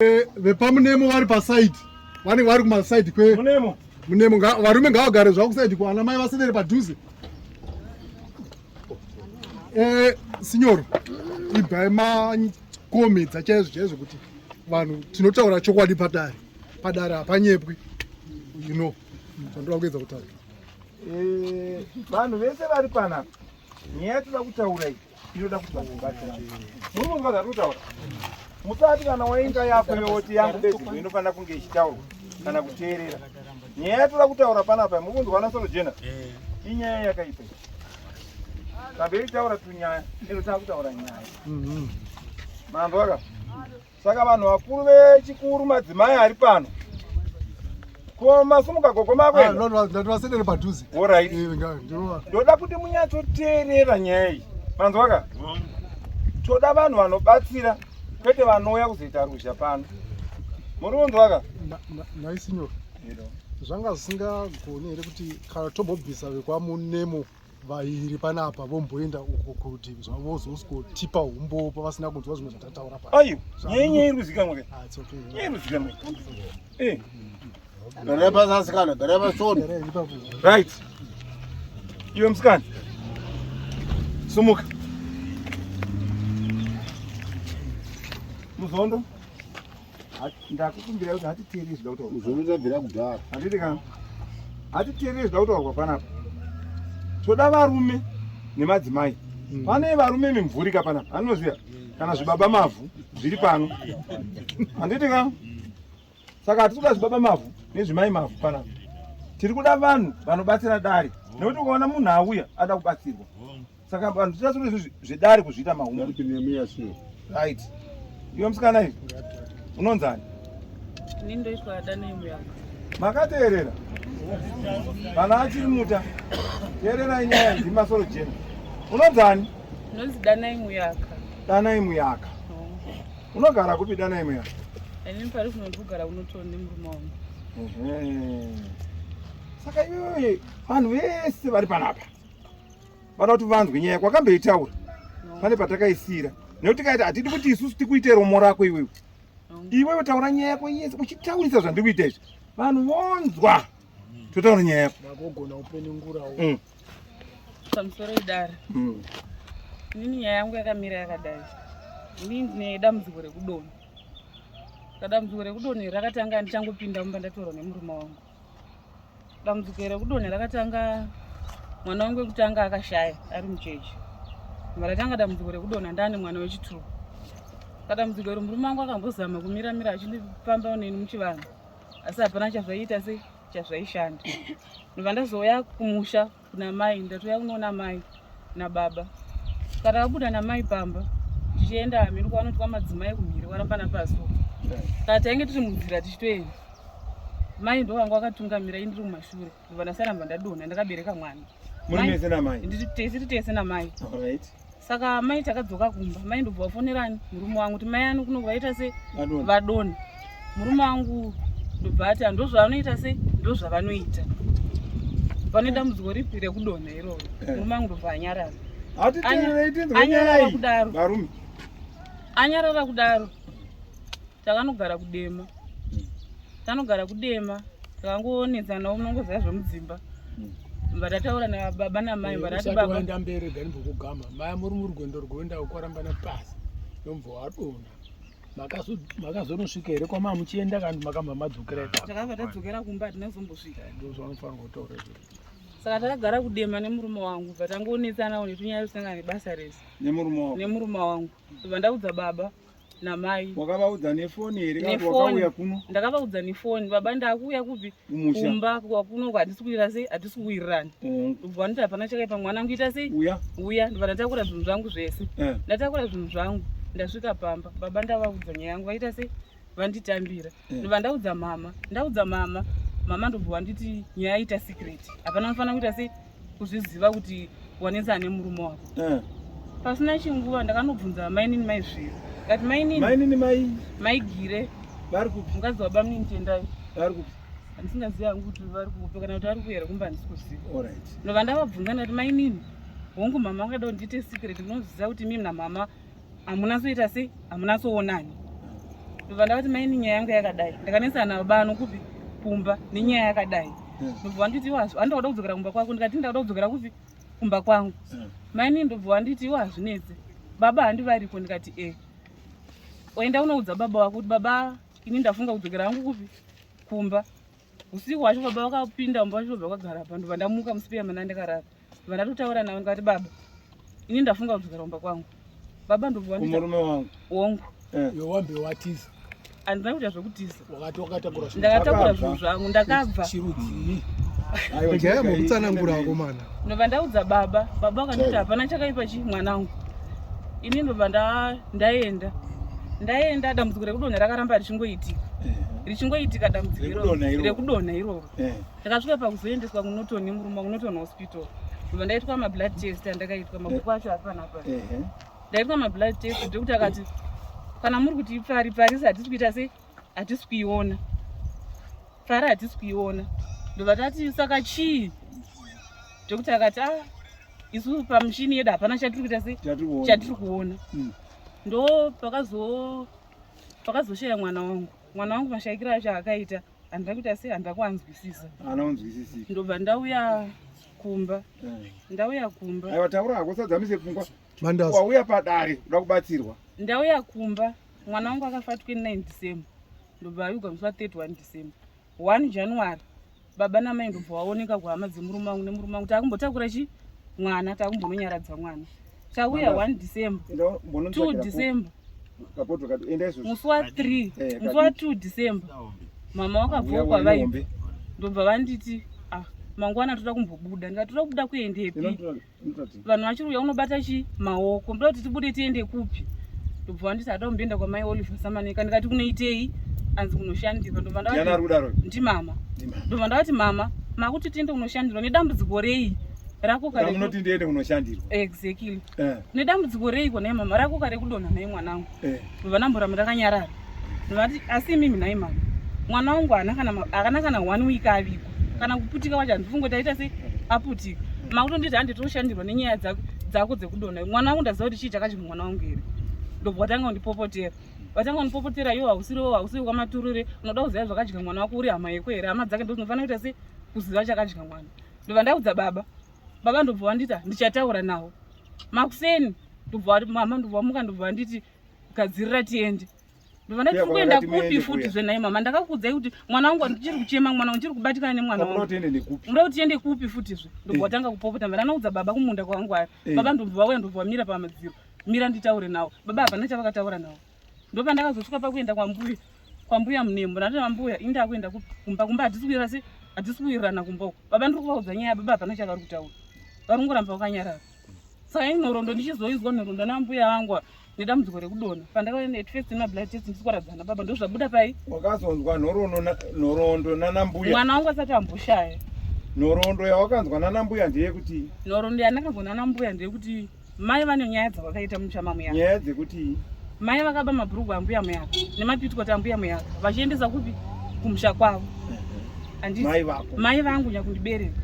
Eh, vepamunemo vari pasaidi vanenge vari kumasaidi kwe munemo munemo varume ngavagare zvavo kusaidi ko ana mai vasedere padhuze eh, sinyoro ibvai makomedza chaizvo chaizvo kuti vanhu tinotaura chokwadi padare padare hapanyepwi you know zvandoda kuedza kutaura eh, vanhu vese vari panapa nyaya yatoda kutaura iyi inoda kuti vanhu vabatsirane muri kunzwa zvatiri kutaura musati kana wainga yako yoti yangu bedzi ndo inofanira kunge ichitaurwa kana kuteerera nyaya yatoda kutaura panapa muri kunzwa ana sorojena eh. inyaya yakaipa pamberi taura tunyaya inotaa kutaura nyaya mm-hmm. mambo aka Saka vanhu vakuru vechikuru madzimai ari pano. Ko masumuka gogo makwenda? Ah, Ndatovasedere padhuze. Alright. Ndoda kuti munyatsoteerera nyaya iyi. Manzwa ka? Toda vanhu vanobatsira kwete vanouya kuzoita ruzha pano. Muri kunzwa ka? Nhai sinyoro. Zvanga zvisingagoni here kuti kana tombobvisa vekwamunemo vairi panapa vomboenda uko kurutivi zvavo vozosikotipa umbowo pavasina kunzwa zvimwe zvatataura pa ayo nyaya nyaya iri kuzikanwa ke ah, it's okay nyaya iri kuzikanwa eh garai pasi asikana garai pasoni right iwe musikana sumuka muzondo Ndakukumbira kuti hatiteereri zvida kutaurwa. Uzonotobvira kudhara. Handiti kana. Hatiteereri zvida kutaurwa panapa. Toda varume nemadzimai. Mm. Pane varume mimvurika panapa. Anoziva kana zvibaba mavhu zviri pano. Handiti kana. Saka hatisi kuda zvibaba mavhu nezvimai mavhu panapa. Tiri kuda vanhu vanobatsira dare. Nekuti ukaona munhu auya ada kubatsirwa. Saka vanhu tichasure izvi zvedare kuzviita mahumbwe. Right. Iwe musikana izvi unonzani? Ini ndoitwa Danai Muyaka. Makateerera? Kana achiri muta. Teererai nyaya idzi masoro jena. Unonzani? Ndonzi Danai Muyaka. Danai Muyaka. Oh. Unogara kupi Danai Muyaka? Ini pari kuno ndikugara kunotondi murume wangu. Ehe. Saka iwewe vanhu vese vari panapa. vada kuti vanzwe nyaya kwakamboitaura pane patakaisira nekuti tikaita hatidi kuti isusu tikuite romo rako iwewe iwewe taura nyaya yako yese uchitaurisa zvandiri kuita izvi vanhu vonzwa totaura nyaya yako makogona kupenengurawo mm. pamusoro idare mm. inini nyaya yangu yakamira yakadai inini ndine dambudziko rekudonha kadambudziko rekudonha rakatanga ndichangopinda mumba ndatorwa nemurume wangu Dambudziko rekudonha rakatanga mwana wangu wekutanga akashaya ari mucheche. Ratanga dambudziko rekudonha ndane mwana wechituru. Kadambudziko iro murume wangu akambozama kumira mira achindifamba neni muchivanhu asi hapana chazvaiita sei chazvaishanda. Ndobva ndazouya kumusha kuna mai ndatouya kunoona mai nababa. Kana vabuda namai pamba tichienda mhiri kwavanoti kwamadzimai kumhiri waramba napasi. Kana tainge tiri munzira tichitoenda mai ndo vanga vakatungamira ini ndiri kumashure ndobva ndasaramba ndadonha ndakabereka mwana muri mese namai tiri tese namai saka mai takadzoka kumba mai ndobva vafonerani murume wangu kuti mai ani kuno vaita se vadonha murume wangu ndobva ati ndozvavanoita se ndozvavanoita pane dambudziko ripi rekudonha iroro eh. murume wangu ndobva anyarara anyarara kudaro anyarara kudaro takanogara kudema tanogara kudema takangonetsana unongoziva zvemudzimba vatataura nababa namai eh, vatati baba waenda mberi gani mbokugama maya muri murwendo rwoenda kwarambana pasi ndombo wadona makazonosvika here kwama muchienda kana makamba madzokera ipapo takabva tadzokera kumba hatina kuzombosvika eh, ndozvanofanirwa kutaura izvozvo saka takagara kudema nemurume wangu bva tangonetsanawo netunyaya tusangana nebasa rese nemurume wangu nemurume wangu bva ndaudza baba namai. Wakavaudza nefoni here kana wakauya kuno? Ndakavaudza nefoni baba, ndakuuya kupi? Kumba kuno hatisi kuita sei, hatisi kuwirirana. Mm. Ndobva nditi hapana chakaipa mwana wangu ita sei? Uya. Uya, ndobva ndatakura zvinhu zvangu zvese. Eh. Ndatakura zvinhu zvangu ndasvika pamba baba ndavaudza nyaya yangu vaita sei? Vanditambira. Eh. Ndobva ndaudza mama, ndaudza mama, mama ndobva wanditi nyaya ita secret. Hapana unofanira kuita sei? kuzviziva kuti wanetsana nemurume wako eh. Pasina chinguva ndakanobvunza mainini mai Zviro kati mainini mainini mai maigire vari kupi mukadzi wabamunini Tendai vari kupi handisingazivi hangu kuti vari kupi kana kuti vari kuera kumba handisi kuziva alright ndobva ndavabvunza ndati mainini hongu mama vakada kuti ndiite secret ndinoziva kuti mimi namama hamuna soita sei hamuna soonani Ndobva ndavati maini nyaya yangu yakadai. Ndakanetsana nababa ano kupi kumba nenyaya yakadai. Ndobva vanditi iwe hazvi handida kuda kudzokera kumba kwako ndikati ndida kudzokera kupi kumba kwangu. Maini ndobva vanditi iwe hazvinetse. Baba handi variko ndikati eh. Oenda unoudza baba wako kuti baba ini ndafunga kudzokera hangu kupi kumba. Usiku hwacho baba vakapinda mumba vacho vakagara pa ndobva ndamuka musipeya mana ndakarara. Ndobva ndatotaura navo ndikati baba ini ndafunga kudzokera kumba kwangu. Baba ndobva vanditi Kumurume wangu. hongu. Eh. Iwe wambe watiza. Handina kuita zvekutiza. Wakati wakatakura zvinhu. Ndakatakura zvinhu zvangu ndakabva. Chirudzii? Aiwa, Regai ambokutsanangura akomana. Ndobva ndaudza baba, baba vakanditi hapana chakaipa chii mwanangu. Ini ndobva ndaenda. Ndaenda dambudziko rekudonha rakaramba richingoitika. Richingoitika dambudziko iroro. Rekudonha iroro. Rekudonha iroro. Eh. Ndakasvika pakuzoendeswa kuNorton nemurume wangu, Norton Hospital. Ndobva ndaitwa mablood test andakaitwa, mabhuku acho hapana hapana. Ehe. Ndaitwa mablood test ndokuti akati kana muri kuti ipfari pfarisi hatisi kuita sei hatisi kuiona. Pfari hatisi kuiona. Ndobva tati saka chii? Ndokuti akati ah isu pamushini yedu hapana chatiri kuita sei Chatiri kuona. chatiri kuona. Ndo pakazoshaya mwana wangu. Mwana wangu mashaikiro acho akaita handina kuita sei handina kuanzwisisa. Haana kunzwisisika. Ndobva ndauya kumba. Eh. Ndauya kumba. Aiwa taura hako usadzamise pfungwa. Mandazi. Wauya padare uda kubatsirwa. Ndauya kumba mwana wangu akafa 29 December. Ndobva avigwa musi wa 31 December. 1 January baba namai ndobva vaoneka kuhama dzemurume wangu nemurume wangu takumbotakura chi mwana takumbononyaradza mwana. Tauya 1 December. Enda 2 mbonontsvakira December. kapoto kati enda izvozvo. Musi wa 3 Eh, musi wa 2 December mama wakabvawo Uya kwavaibva uone ndobva vanditi ah mangwana toda kumbobuda ndikati toda kubuda kuendepi Inotora- vanhu vachiri uya unobata chi maoko ndoda kuti tibude tiende kupi ndobva vanditi hada kumboenda kwamai Oliver Samaneka ndikati kunoitei anzi kunoshandirwa ndobva Ndiani ndavati ari kudaro? ndimama Ndimama. ndobva ndavati mama makuti tiende kunoshandirwa nedambudziko rei rako kare Munoti ndiende kunoshandirwa. exactly Eh. nedambudziko rei kona mama rako kare kudonha naye mwanangu Eh. ndobva ndamboramba ndakanyarara ndovati asi imimi nhai mama mwana wangu haana kana haana kana one week avigwa kana kuputika kwacho handifungi kuti aita sei aputika makutonditi hande toshandirwa nenyaya dzako dzekudonha mwana wangu ndaziva kuti chii chakadya mwana wangu here ndobva watanga kundipopotera watanga kundipopotera iwo hausiriwo hausiri kwamaturure unoda kuziva zvakadya mwana wako uri hama yeko here hama dzake ndozinofanira kuita sei kuziva chakadya mwana ndobva ndaudza baba baba ndobva wandita ndichataura nawo makuseni ndobva wati mama ndobva wamuka ndobva wanditi gadzirira tiende ndobva ndati Kuya tiri kuenda kwavakati kupi muende futi kuya. zvenai mama ndakakuudzai kuti mwana wangu ndichiri kuchema mwana wangu ndichiri kubatikana nemwana Saka wangu munoti tiende nekupi? muda kuti tiende kupi futi zve ndobva Eh. watanga kupopota mba ndanoudza baba kumunda kwangu ari Eh. baba ndobva vauya ndobva vamira pamadziro mira nditaure nawo baba hapana chavakataura nawo ndopandakazosvika pakuenda kwambuya kwambuya munembo ndati mambuya ini ndakuenda kumba kumba hatisi kuwirira se hatisi kuwirirana kumba uko baba ndiri kuvaudza nyaya baba hapana chavari kutaura vari kungoramba vakanyarara saka ini nhoroondo ndichizoizwa nhoroondo nambuya vangu nedambudziko rekudonha pandakaenda at first nemablood test ndisikuradzana baba ndozvabuda pai Wakazonzwa nhoroondo nhoroondo nanambuya. mwana wangu asati amboshaya Nhoroondo yawakanzwa nanambuya ndeyekuti nhoroondo yandakanzwa nanambuya ndeyekuti mai vane nyaya dzavakaita muchama muyaka nyaya dzekuti mai vakaba mabhurugwa ambuya muyaka nemapitikoti ambuya muyaka vachiendesa kupi kumusha kwavo Handiti? mai vako. mai vangu nyakundibereka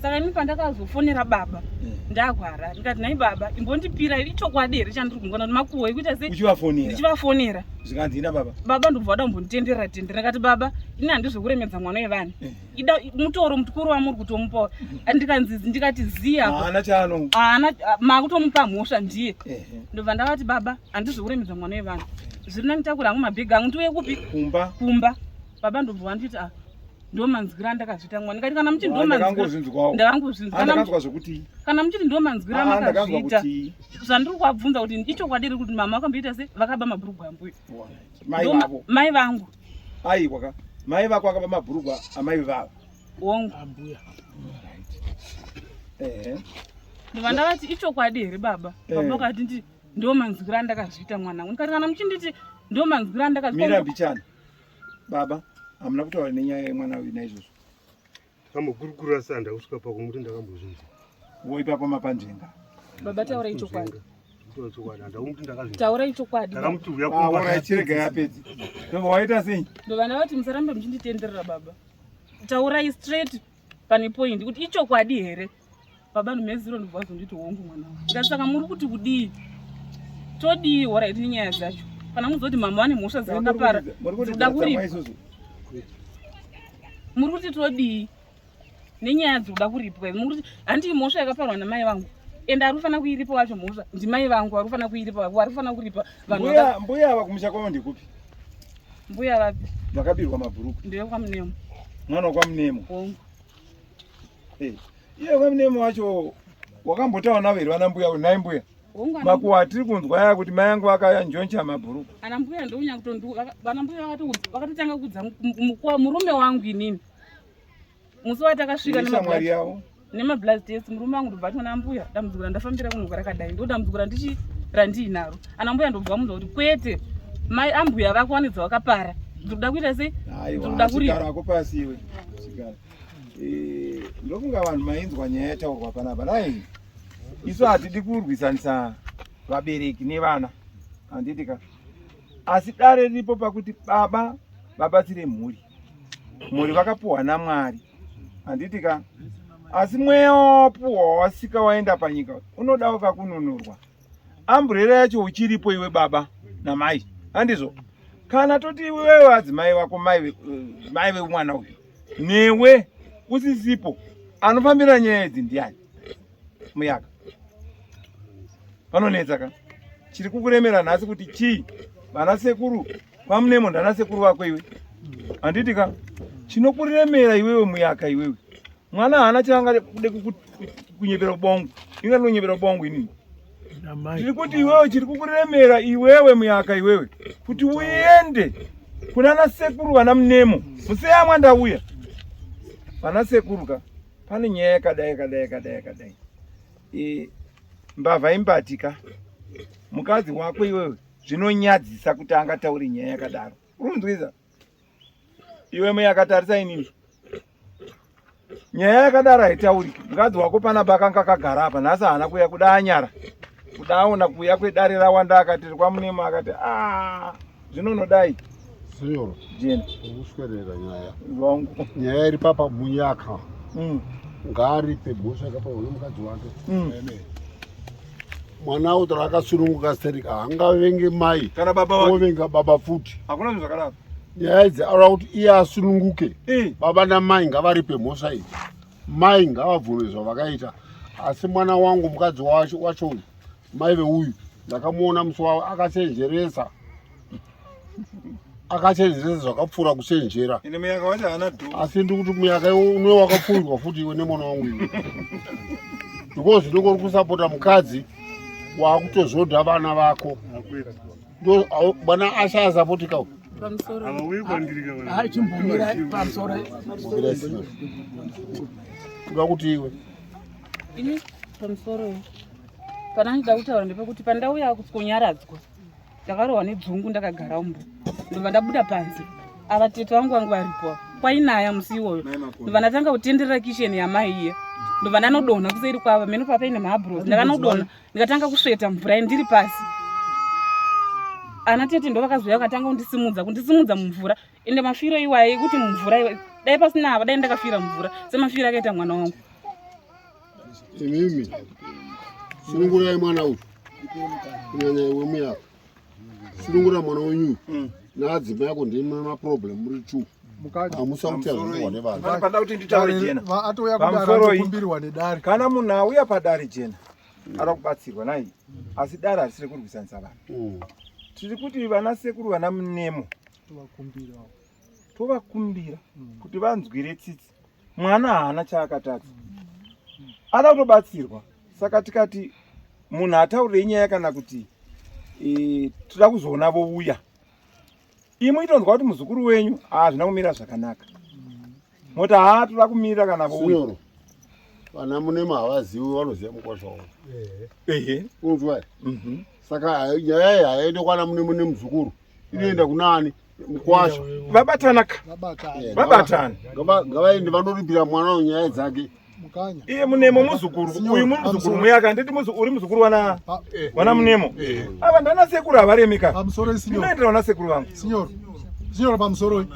saka ini pandakazofonera baba ndagwara ndikati nhai baba imbondipira ichokwadi here chandiri kungoona kuti makuhwa ekuita sei Uchivafonera. ndichivafonera Zvikanzi ina baba. baba ndobva vada kumbonditenderera tendera ndikati baba ini handizvokuremedza mwana wevanhu Eh. ida mutoro mukuru wamuri kutomupa ndikanzi ndikati ziya Haana chaano. haana makutomupa mhosva ndiye Ehe. ndobva ndavati baba handizvokuremedza mwana wevanhu zviri nani takura hangu mabhegi angu ndiuye kupi Kumba. kumba baba ndobva vanditi ah ndo manzwiro andakazviita mwana ndikati kana muchiti ndo manzwiro Ndakangozvinzwawo. ndakangozvinzwa Ah, Kana Ndakanzwa zvokuti. kana muchiti ndo manzwiro Ah, ndakanzwa amakazviita kuti. zvandiri kuvabvunza kuti ichokwadi iri kuti mama vakamboita sei vakaba mabhurugwa ambuya Mai Ndo vavo. mai vangu Aiwa ka. Mai vako akaba mabhurugwa amai vavo. hongu Ambuya. Ehe. ndobva ndavati ichokwadi here baba Eh. baba vakati ndi ndo manzwiro andakazviita mwanangu ndikati kana muchinditi ndo manzwiro Mira andakazviita mbichana. Baba, hamuna kutaura nenyaya yemwana uyu naizvozvo. Takambokurukura sanda kusvika pakumuti ndakambozvinzwa. Wo ipapo mapanzvenga. baba taurai chokwadi Kutaura chokwadi handakumuti ndakazvinzwa. taurai chokwadi baba. Ndakamuti uya Ah, kumba. ora chirega yapedzi. Ndobva waita sei? ndobva ndavati musarambe muchinditenderera baba taurai straight pane point kuti ichokwadi here baba nomhedzisiro ndobva vazonditi hongu mwana wangu ndikati saka muri kuti kudii todii horait nenyaya dzacho Kana muzoti mama vane mhosva dzavakapara dzikuda kuripwa. Muri kuti todii nenyaya dzikuda kuripwa idzi? Muri kuti handii mhosva yakaparwa namai vangu ende ari kufanira kuiripa wacho mhosva ndimai vangu vari kufanira kuiripa vari kufanira kuripa vanhu mbuya ava kumusha kwavo ndekupi? Mbuya vapi? Vakabirwa mabhuruku. Ndevekwamunemo. Mwana wekwamunemo. Hongu. Eh, iye kwamunemo wacho wakambotaura navo here vana mbuya nhai mbuya? Makuwa atiri kunzwa aya kuti mai angu akayanjoncha mabhuruku. Ana mbuya ndounya kutondu vana mbuya vakatotanga kudza murume wangu inini. Musi watakasvika neshamwari yavo nemablood test murume wangu ndobva ati ana mbuya dambudziko randafambira kuno rakadai ndo dambudziko randichi randiinaro. Ana mbuya ndobva vamuudza kuti kwete mai ambuya vako vane dzavakapara ndikuda kuita sei? Ndikuda kuripa. Pasi iwe. Chigara. Eh, ndofunga vanhu mainzwa nyaya yataurwa panapa nai isu hatidi kurwisanisa vabereki nevana handiti ka asi dare riripo pakuti baba vabatsire mhuri mhuri vakapuhwa namwari handiti ka asi mweya wawapuhwa wasika waenda panyika unodawo kakununurwa amburera yacho uchiripo iwe baba namai handizvo kana toti iwewe adzimai vako mai vemwana uyu newe usisipo anofambira nyaya idzi ndiani muyaka panonetsa ka chiri kukuremera nhasi kuti chii vana sekuru kwamunemo ndana sekuru vako iwe handiti ka chinokuremera iwewe muyaka iwewe mwana haana chaanga kude kunyepera ubongo inga ndinonyepera ubongo inini tiri kuti iwewe chiri kukuremera iwewe muyaka iwewe kuti uende kunana sekuru vana munemo museyamwa ndauya vana sekuru ka pane nyaya yakadai yakadai yakadai yakadai e, mbavha imbati ka mukadzi wako iwewe zvinonyadzisa kuti angataure nyaya yakadaro urunzwisa iwe muye akatarisa inini nyaya yakadaro haitauriki mukadzi wako panapa akanga akagara apa nhasi haana kuuya kuda anyara kuda aona kuuya kwedare rawanda akati kwamunemo akati ah, zvinonodai Signor, jena ukuswerera nyaya zvangu nyaya iri papa munyaka Ngaaripe mhosva yakaparwa nemukadzi wake. Mwana utora akasununguka stereka haangavenge mai kana baba wake ovenga baba futi. Hakuna zvinhu zvakadaro. Nyaya idzi aura kuti iye asununguke. Baba namai ngavaripe mhosva idzi. Mai ngavabvume zvavakaita. Asi mwana wangu mukadzi wacho wacho uyu mai veuyu ndakamuona musi wavo akachenjeresa. Akachenjeresa zvakapfuura kuchenjera. Ine muyaka wacho haana dhu. Asi ndiri kuti muyaka iwe une wakapfuurwa futi iwe nemwana wangu iwe. Because ndiko uri kusapota mukadzi wakutozoda vana vako. Ndo bwana ashaya sapoti ka. Pamusoro. Havauyi kwandiri ka vana. Hayi chimbomira pamusoro. Kuda kuti iwe. Ini pamusoro. Panandida kutaura ndepekuti pandauya kunyaradzwa ndakarohwa nedzungu ndakagara umbo ndobva ndabuda panze ava tete vangu vangu varipo kwainaya musi iwoyo ndobva ndatanga kutenderera kisheni yamai iye ndobva ndanodonha kuseri kwavo meno papaine maabros ndakanodonha ndikatanga kusveta mvura ndiri pasi ana tete ndo vakazouya vakatanga kundisimudza kundisimudza mumvura ende mafiro iwaye ekuti mumvura dai pasina ava dai ndakafira mumvura semafiro akaita mwana wangu Imimi sunungurai mwana uyu kunyanya iwe muyaka sunungura mwana wenyu uyu naadzimai yako ndimi maproblem muri two hamusamuti azvinowa nevanhu Panoda kuti nditaure jena. Atouya kudare Pamusoroi. atokumbirwa nedare. Kana munhu auya padare jena ada kubatsirwa nai asi dare harisi rekurwisanisa vanhu. Tiri kuti vana sekuru vana munemo Tovakumbira. tovakumbira kuti vanzwire tsitsi mwana haana chaakatadza ada kutobatsirwa saka tikati munhu ataurire nyaya kana kuti e, toda kuzoona vouya imwe itonzwa kuti muzukuru wenyu hazvina kumira zvakanaka moti haa toda kumira kana vouya Sinyoro vana munema havazivi vanoziva mukwasha wavo ehe unzwa here saka nyaya iyi haiende kwana munemo nemuzukuru inoenda kunaani mukwasha vabatana ka Vabatana. Ngavaende vanoripira mwana uyu nyaya dzake Mukanya. Iye munemo muzukuru uyu muzukuru muyaka nditi uri muzukuru wana wana munemo ava ndana sekuru havaremi ka Pamusoro signor. Ndinoendera wana sekuru vangu Signor. Signor pamusoro.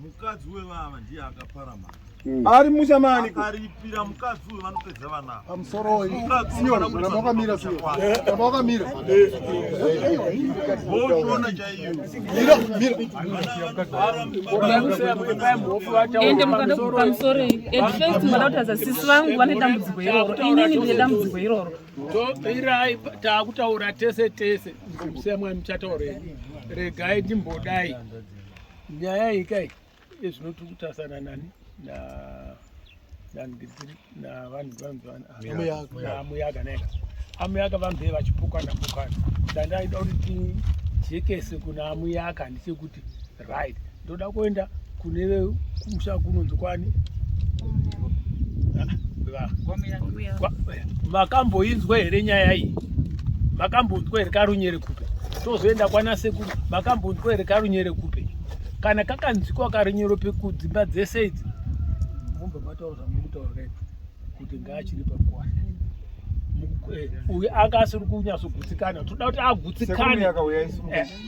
Mukadzi wevava ndiye akapara mhaka. Ari musha maani Akaripira mukadzi uyu vanopedza vana. Pamusoroi sinyoro, ramba wakamira sinyoro, ramba wakamira. Voshona chaiyo. Mira, mira. Ende mukada pamusoro at first mukada kutaridza sisi vangu vane dambudziko iroro, inini ndine dambudziko iroro. Toirai taakutaura tese tese, musemwa muchataurei. Regai ndimbodai nyaya iyi kai ezvino tiri kutarisana nani navanhu vanhu amuyaka neka amuyaka vambee vachipokana pokana. Ndandaida kuti tijekese kuna amuyaka ndechekuti right, ndoda kuenda kune kumusha kunonzi kwani. Makamboinzwa here nyaya iyi? Makambonzwa here karunyere kupe? Tozoenda kwana sekuru. Makambonzwa here karunyere kupe? Kana kakanzwikwa karunyero pekudzimba dzese idzi, mubva mataura zvamuri kutaura kai kuti ngaachiri pakuwana uyu anga asiri kunyatsogutsikana, toda kuti agutsikane.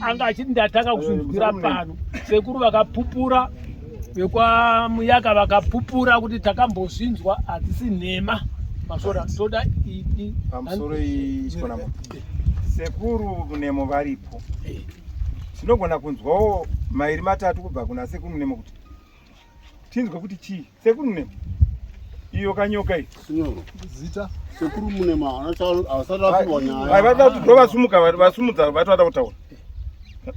Anga achiti ndatanga kuzvinzwira pano. Sekuru vakapupura, vekwamuyaka vakapupura kuti takambozvinzwa, hadzisi nhema. Masora toda idi pamusoro ichikonamo. Sekuru Munemo varipo, tinogona kunzwawo mairi matatu kubva kuna sekuru Munemo kuti tinzwe kuti chii. Sekuru Munemo, iyo kanyoka iyi. Sinyoro. Zita. Sekuru Munemo havasati vapirwa nyaya. Vanoda kuti ndo vasumuka, vasumudza vatoda kutaura.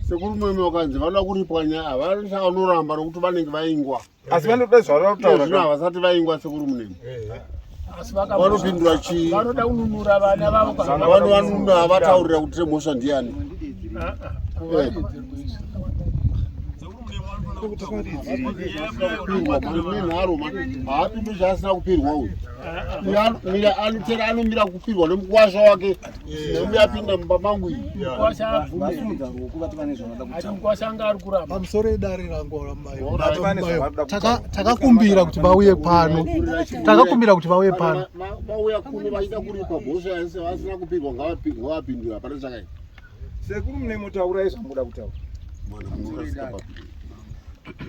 Sekuru Munemo vakanzi vanoda kuripwa nyaya, havana chavanoramba nokuti vanenge vaingwa. Asi vanoda zvavanoda kutaura. Zvino havasati vaingwa sekuru Munemo. Asi vanopindura chii? Vanoda kununura vana vavo. Vanovanunura havataurira kuti mhosva ndiani. Kupirwa nenharo haapinduri zvaasina kupirwa uyu. Mira anotera anomira kupirwa nemukuwasha wake nemuya apinda mumba mangu iyi. Mukwasha abvume. Ati mukwasha anga ari kuramba. Pamusoro edare rangu takakumbira kuti vauye pano, takakumbira kuti vauye pano. Vauya kuno vachida kuripwa mhosva vasina kupirwa, ngavapindure, hapana chakaita. Sekuru Munemo, taurai zvamunoda kutaura.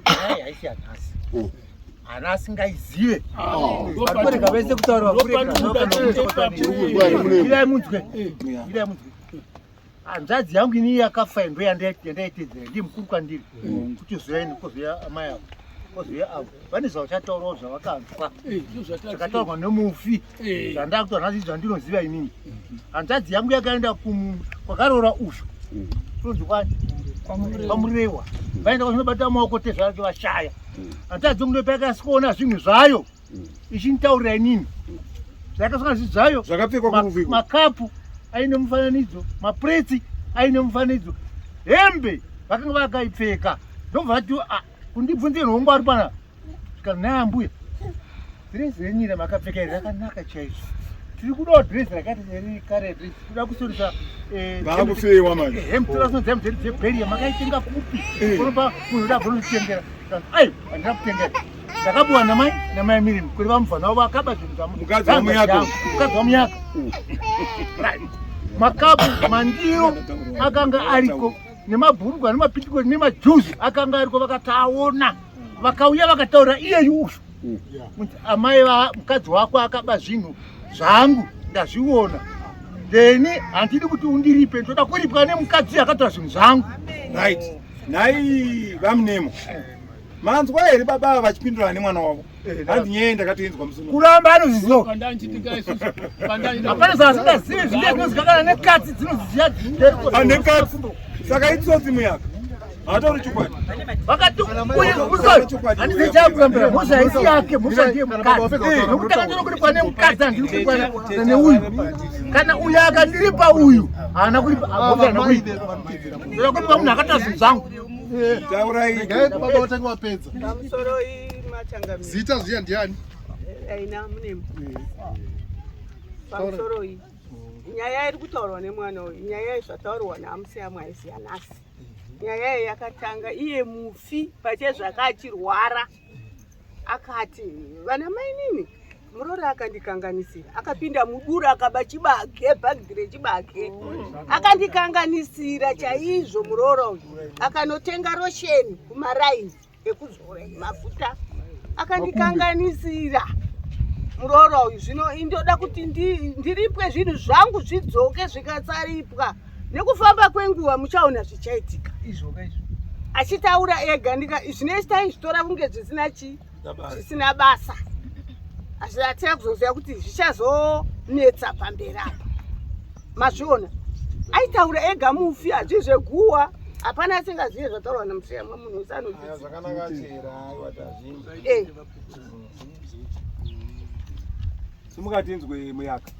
Nyaya haisi yanhasi, hana asingaizive varikurega vese kutaura. Irai munzwe, irai munzwe. Hanzvadzi yangu ini yakafa ndo yandaitedzera, ndiye mukuru kwandiri. Kuti zoeni kozouya amai avo, kozouya avo vane zvavachataurawo zvavakanzwa zvakataurwa nemufi. Zvandakuta nhasi zvandinoziva inini, hanzvadzi yangu yakaenda kwakaroora ushu kunonzi kwani, kwaMurewa. Vaenda kwazvinobata maoko tezvake vashaya. Hanzvadzi yangu ndopayakasikuona zvinhu zvayo ichinitaurira inini zvakasangana zvinhu zvayo zvakapfekwa kuruviko, makapu aine mufananidzo, mapuretsi aine mufananidzo, hembe vakanga vakaipfeka. Ndobva vati kundibvunze nhongwari pana zvikanzi, "Nai ambuya, dhirezi renyu ramakapfeka iri rakanaka chaizvo. Tiri kudawo dhirezi rakaita seriri kare dhirezi, kuda kusoresa." Vaakufewa manje. Hembe toda kusonza hembe dzedu dzebheriya, makaitenga kupi? Unopa munhu uda gonotitengera. Ai, handina kutengera, ndakabuwa namai Mirimu kuri vamubva navo vakaba zvinhu zvamu. Mukadzi waMuyaka. Mukadzi waMuyaka. Right. Makapu, mandiro akanga ariko, nemabhurugwa nemapitikoti nemajuzi akanga ariko. Vakataona, vakauya vakataura iyeyu ushu kuti amai va mukadzi wako akaba zvinhu zvangu, ndazviona. Then handidi kuti undiripe, ndoda kuripwa nemukadzi akatora zvinhu zvangu. Right. Nhai vaMunemo, manzwa here baba ava vachipindurana nemwana wavo? Hanzi nyaya ndakatoinzwa musuno. Kuramba anozviziva. Pandanchitika isusu Hapana zvaasingazivi, zvinge zvinozikakana nekatsi dzinoziziya. Anekatsi. Saka itsotsi muyaka, haatauri chokwadi. Vakati handizi chakurambira, mhosva haisi yake, mhosva ndiye mukadzi, nokuti takatona kuripwa nemukadzi, handiri kuripwa neuyu. Kana uyu akandiripa, uyu haana kuripa, mhosva haana kuripa. Ndoda kuripa munhu akatora zvinhu zvangu. Taurai. Regai baba vatange vapedza. Pamusoro machangamiro. Zita zviya ndiani? Aina Munemo. Pamusoro iyi nyaya iri kutaurwa nemwana uyu, nyaya zvataurwa naamusiyamwe haisi yanhasi. Nyaya iyi yakatanga iye mufi pachezvake achirwara, akati, "Vana mainini, murori akandikanganisira, akapinda mudura akaba chibage, bhagidhi rechibage. Akandikanganisira chaizvo muroora uyu. Akanotenga rosheni kumaraini ekuzora mafuta." Akandikanganisira muroora uyu, zvino indoda kuti ndiripwe zvinhu zvangu zvidzoke zvikatsaripwa. Nekufamba kwenguva muchaona zvichaitika. Achitaura ega ndika zvinoita taizvitora kunge zvisina chii zvisina basa, asi hatina kuzoziva kuti zvichazonetsa pamberi apa. Mazviona, aitaura ega mufi, hazvi zveguwa, hapana asingazive zvataurwa namuseyamwa munhu wese anoziva. Simuka tinzwe muyaka.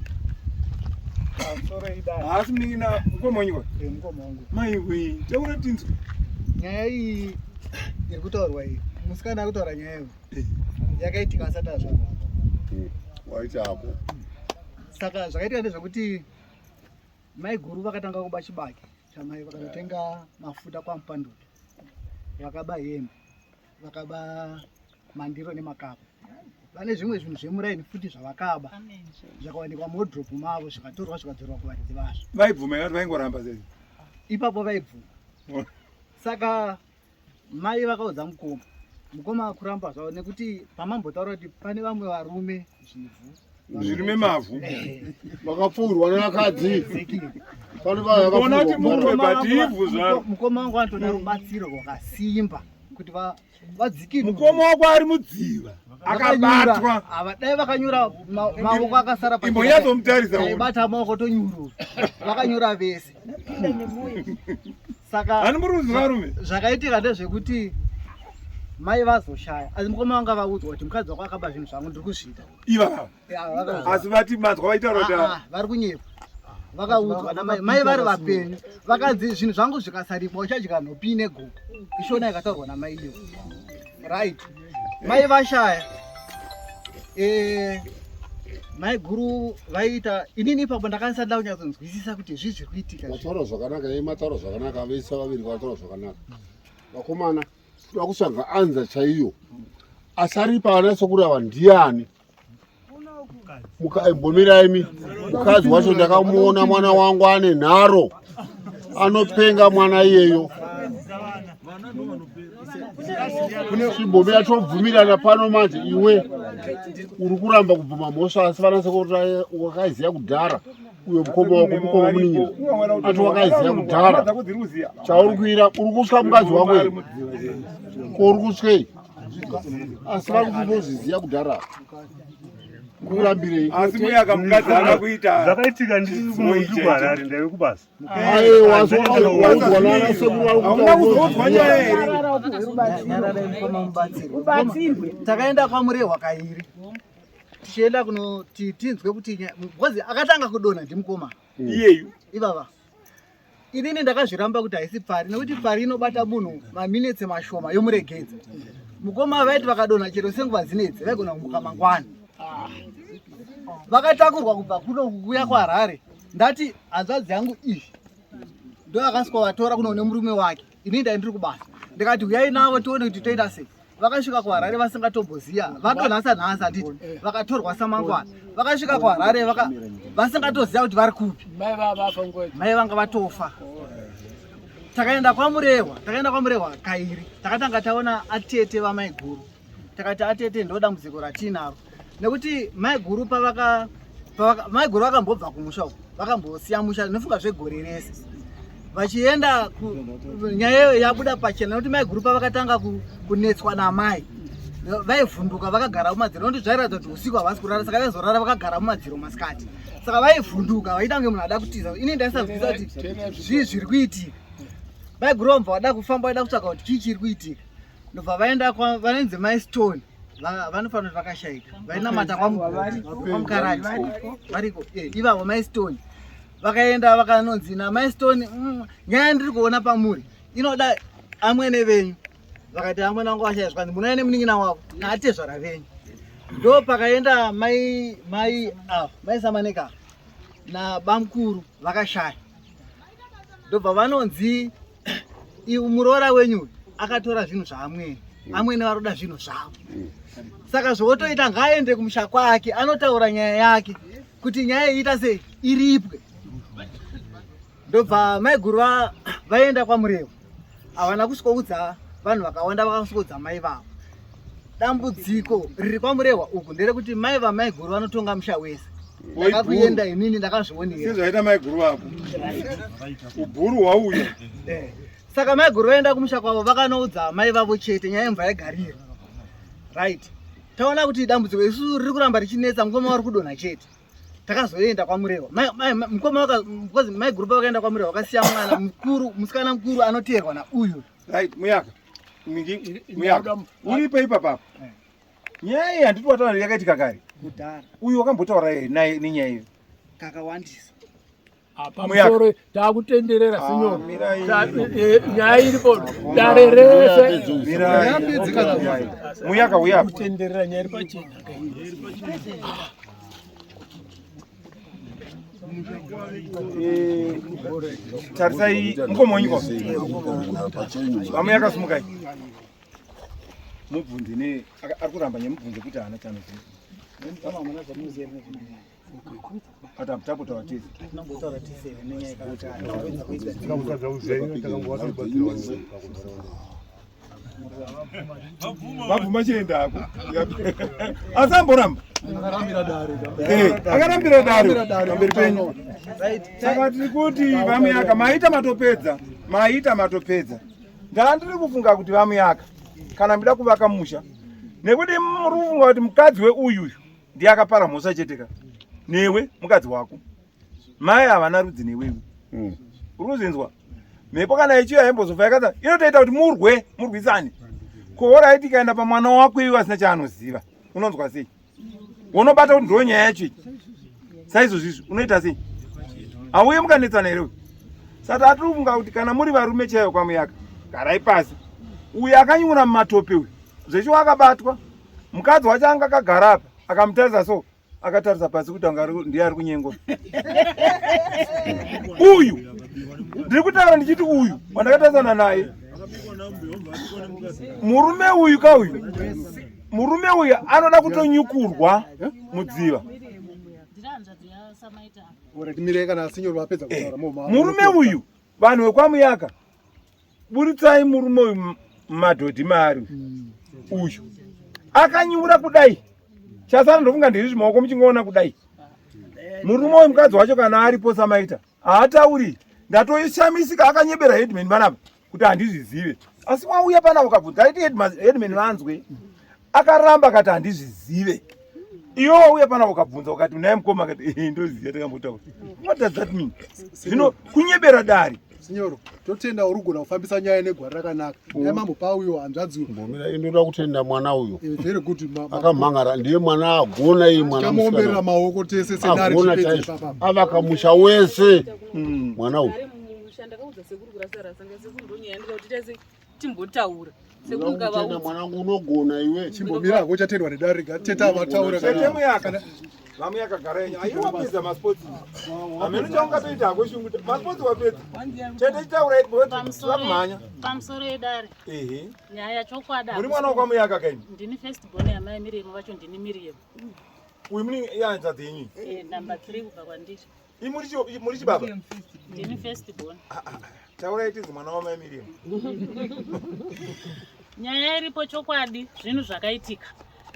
Haasi munin'ina mukoma wenyu eh, mukoma wangu. Maiwe, taura tinzwe. Nyaya iyi iri kutaurwa iyi, musikana ari kutaura nyaya iyo eh. yakaitika asati azvarwa. Hmm, waita hako. Saka zvakaitika ndezvekuti maiguru vakatanga kuba chibage chamai, vakanotenga mafuta kwaMupanduki, vakaba hembe, vakaba mandiro nemakapu, vane zvimwe zvinhu zvemuraini futi zvavakaba zvakawanikwa muwodropu mavo zvikatorwa zvikadzorwa kuvaridzi vazvo. Vaibvuma here vaingoramba sei? Ipapo vaibvuma. Saka mai vakaudza mukoma, mukoma akuramba zvavo nekuti pamambotaura kuti pane vamwe varume zvivhu zvirume mavhu vakapfuurwa nevakadzi. Pane vaya kuti mumwe but ivhu zvaro. Mukoma wangu anotoda rubatsiro rwakasimba kuti vadzikirwe. Mukoma wako ari mudziva akabatwa. Ava dai vakanyura maoko akasara pa. Imbonyatsomutarisa. Taibata maoko tonyurura. Vakanyura vese. Saka ani muri kuziva varume? Zvakaitika ndezvekuti mai vazoshaya asi mukoma wanga vaudzwa kuti mukadzi wako akaba zvinhu zvangu ndiri kuzvida. Ivava. Asi vati manzwa vaitaura kuti ah, ah, vari kunyepa. Vakaudzwa namai, mai vari vapenyu vakanzi zvinhu zvangu zvikasaripwa uchadya nhopi neguku. Ishona yakataurwa namai iyo. Right. Mai vashaya. Eh, mai guru vaiita inini ipapo ndakanisa nda kunyatsonzwisisa kuti zvii zviri kuitika. Mataura zvakanaka, yeye mataura zvakanaka, vese vaviri vataura zvakanaka. Vakomana, toda kutsvaga anza chaiyo. Asaripa ana sekuru ava ndiani? Mbomirai imi. Mukadzi wacho ndakamuona mwana wangu ane nharo. Anopenga mwana iyeyo. Chimbomira tobvumirana pano manje iwe uri kuramba kubvuma mhosva asi vana sekuru wakaiziya kudhara uyo mukoma wako mukoma munin'ina ati wakaiziya kudhara chauri kuira uri kutya mukadzi wako here ko uri kutyei asi vari kuti unozviziya kudhara kurambirei asi muyaka mukadzi haana kuita zvakaitika ndiri kuharare ndaive kubasa aiwa waudzwa nana sekuru vari hauna kuzoudzwa nyaya here Ubatsirwe. Takaenda kwaMurehwa kairi tichienda kunoti tinzwe kuti because akatanga kudonha ndimukoma iyeyu ivava. Inini ndakazviramba kuti haisi pfari nekuti pfari inobata munhu maminetsi mashoma yomuregedza. Mukoma vaiti vakadonha chero senguva dzinedzi vaigona kumuka mangwana. Vakatakurwa kubva kuno kuuya kuHarare. Ndati hanzvadzi yangu iyi ndo akasvika vatora kuno nemurume wake. Inini ndai ndiri kubasa. Ndikati huyai navo tione kuti toita sei. Vakasvika kuHarare vasingatomboziya, vadonhasa nhasi handiti, vakatorwa samangwana. Vakasvika kuHarare vasingatoziya kuti vari kupi. Mai vanga vatofa. Takaenda kwaMurehwa, takaenda kwaMurehwa kairi. Takatanga taona atete vamaiguru. Takati atete ndo dambudziko ratiinaro. Nekuti maiguru pavaka, maiguru vakambobva kumusha uko, vakambosiya musha ndinofunga zvegore rese. Vachienda nyaya iyo yabuda pachena nekuti maiguru pavakatanga kunetswa namai vaivhunduka vakagara mumadziro nekuti zvairatidza kuti usiku havasi kurara, saka vaizorara vakagara mumadziro masikati. Saka vaivhunduka vaita kunge munhu ada kutiza. Ini ndaisanzwisisa kuti zvii zviri kuitika. Maiguru vamubva vada kufamba vaida kutsvaga kuti chii chiri kuitika. Ndobva vaenda vanonzi mai Stone, vanofanira kuti vakashaika, vainamata kwaMukarati variko ivavo mai Stone. Vakaenda vakanonzi namai Stone, nyaya ndiri kuona pamuri inoda amwene venyu. Vakati amwene vangu vashaya, zvikanzi munouya nemunin'ina wavo naatezvara venyu. Ndo pakaenda mai mai ava mai Samaneka nabamukuru vakashaya. Ndobva vanonzi muroora wenyu akatora zvinhu zvaamwene, amwene varoda zvinhu zvavo. Saka zvotoita ngaaende kumusha kwake anotaura nyaya yake kuti nyaya iita sei iripwe. Ndobva maiguru vaenda kwaMurehwa, havana kusvikoudza vanhu vakawanda, vakasvikoudza mai vavo. Dambudziko riri kwaMurehwa uku nderekuti mai vamaiguru vanotonga musha wese. Ndakakuenda inini ndakazvionera. Sezvaita maiguru vako. Ubhuru hwauya. Eh. Saka maiguru vaenda kumusha kwavo vakanoudza mai vavo chete nyaya yemvura yagarira. Right. Taona kuti dambudziko isu riri kuramba richinetsa mukoma vari kudonha chete. Takazoenda kwaMurehwa. Mukoma waka because maiguru pavakaenda kwaMurehwa vakasiya mwana mukuru, musikana mukuru anoteerwa nauyu. Right, muyaka. Mingi, muyaka. Uripo ipapa apa. Eh. Nyaya iyi handiti wataura yakaitika kare. Kudhara. Uyu wakambotaura naye nenyaya iyo. Kakawandisa. Pamusoro takutenderera ah, sinyoro. Eh, nyaya iripo dare rese. Muyaka uya. Kutenderera nyaya iri pachena. Eh, tarisai mukoma wenyu kwa vamwe yakasimukai mubvunze ne ari kuramba nyamubvunze kuti haana chanoziva ati tapotaura tese vabvuma chienda hako asi amboramba eh, akarambira dare pamberi penyu saka tiri kuti vamuyaka maita matopedza maita matopedza ndandiri kufunga kuti vamuyaka kana mida kuvaka musha nekuti muri kufunga kuti mukadzi weuyuyu ndiye akapara mhosva chete ka newe mukadzi wako mai havana rudzi newewe mm. uri kuzinzwa mhepo kana ichiuya haimbozofa yakadza inotoita kuti murwe murwisane kohoraiti ikaenda pamwana wako iwe asina chaanoziva unonzwa sei unobata kuti ndo nyaya yacho iyi saizvozvizvi unoita sei hauye mukanetsana here saka atiri kufunga kuti kana muri varume chaivo kwamuyaka garai pasi uyu akanyura mumatope uyu zveshuwa akabatwa mukadzi wacho anga akagara apa akamutarisa so akatarisa pasi kuti anga ndiye ari kunyengwa uyu ndiri kutaura ndichiti uyu wandakatarisana naye murume uyu ka uyu murume uyu anoda kutonyukurwa mudziva eh, murume uyu vanhu vekwamuyaka buritsai murume uyu mumadhodhi maari uyu akanyura kudai chasara ndofunga ndiri zvimaoko muchingoona kudai murume uyu mukadzi wacho kana aripo samaita haatauri ndatoishamisika akanyebera headman panapa kuti handizvizive asi wauya panapa ukabvunza aiti headman vanzwe akaramba akati handizvizive iwe wauya pana ukabvunza ukati unaye mukoma akati eh, ndoziva takambotaura what does that mean zvino kunyebera dare sinyoro totenda uri kugona kufambisa nyaya negwara rakanaka oh. dai mambopa uyo hanzvadzi mbomira inoda kutenda mwana uyo eh, very good akamhangara ndiye mwana agona iyi mwana muomberera maoko tese sedare avaka musha wese hmm. mwana uyu timbotaura sekuru mwanangu unogona iwe chimbomira hako uchatendwa nedare rega tete avataura tete muyaka vamuyaka gara yenyu ayi wapedza masports hameno chaungatoita hako shungu masports wapedza tete chitaura vakumhanya pamusoro yedare ehe nyaya chokwadi muri mwana wakwamuyaka kaini ndini first born yamai Miriam vacho ndini Miriam uyu muni yanzadzi yenyu eh number 3 kubva kwandiri Muri chibaba? Ndini first born. Ah, ah, ah. Taurai tizi mwana wamai Miriam. Nyaya iripo chokwadi zvinhu zvakaitika.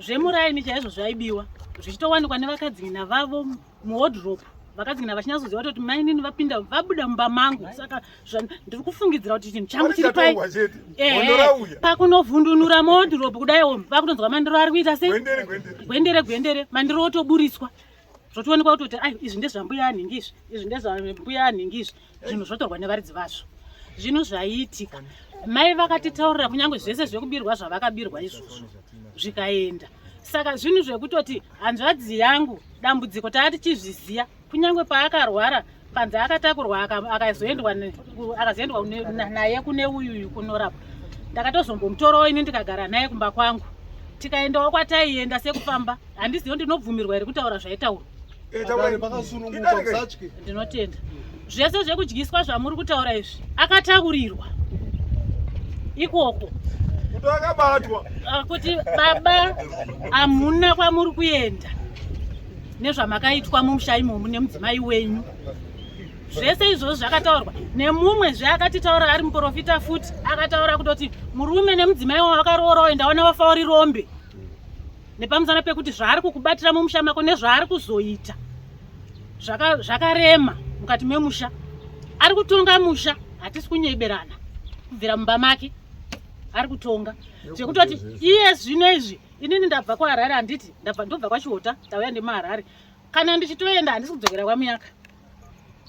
Zvemuraini chaizvo zvaibiwa zvichitowanikwa nevakadzingina vavo muwardrobe vakadzingina vachinyatsoziva kutoti mainini vapinda vabuda mumba mangu saka ndiri kufungidzira kuti chinhu changu chiri pai pakunovhundunura muwardrobe kudai vakutonzwa mandiro ari kuita sei gwendere gwendere mandiro otoburitswa zvotoonekwa kutoti ai izvi ndezvambuya anhingi izvi izvi ndezvambuya anhingi izvi zvinhu zvotorwa nevaridzi vazvo zvinhu zvaiitika mai vakatitaurira kunyange zvese zvekubirwa zvavakabirwa izvozvo zvikaenda saka zvinhu zvekutoti hanzvadzi yangu dambudziko taa tichizviziva kunyange paakarwara panze akatakurwa akazoendwa akazoendwa naye kune uyuyu kunorapwa ndakatozombomutorawo ini ndikagara naye kumba kwangu tikaendawo kwataienda sekufamba handizivo ndinobvumirwa here kutaura zvaitaurwa eh, ndinotenda zvese zvekudyiswa zvamuri kutaura izvi akataurirwa ikoko kuti akabatwa ah, kuti baba hamuna kwamuri kuenda nezvamakaitwa mumusha imomu nemudzimai wenyu zvese izvozvo zvakataurwa nemumwe zve akatitaura ari muprofita futi akataura kutoti murume nemudzimai wavo vakaroorawo ndaona vafa uri rombe. Nepamusana pekuti zvaari kukubatira mumusha mako nezvaari kuzoita zvakarema zvaka mukati memusha. Ari kutonga musha, hatisi kunyeberana kubvira mumba make ari kutonga zvekutoti iye zvino izvi inini ndabva kuHarare handiti ndabva ndobva kwaChihota ndauya nemaHarare kana ndichitoenda handisi kudzokera kwaMuyaka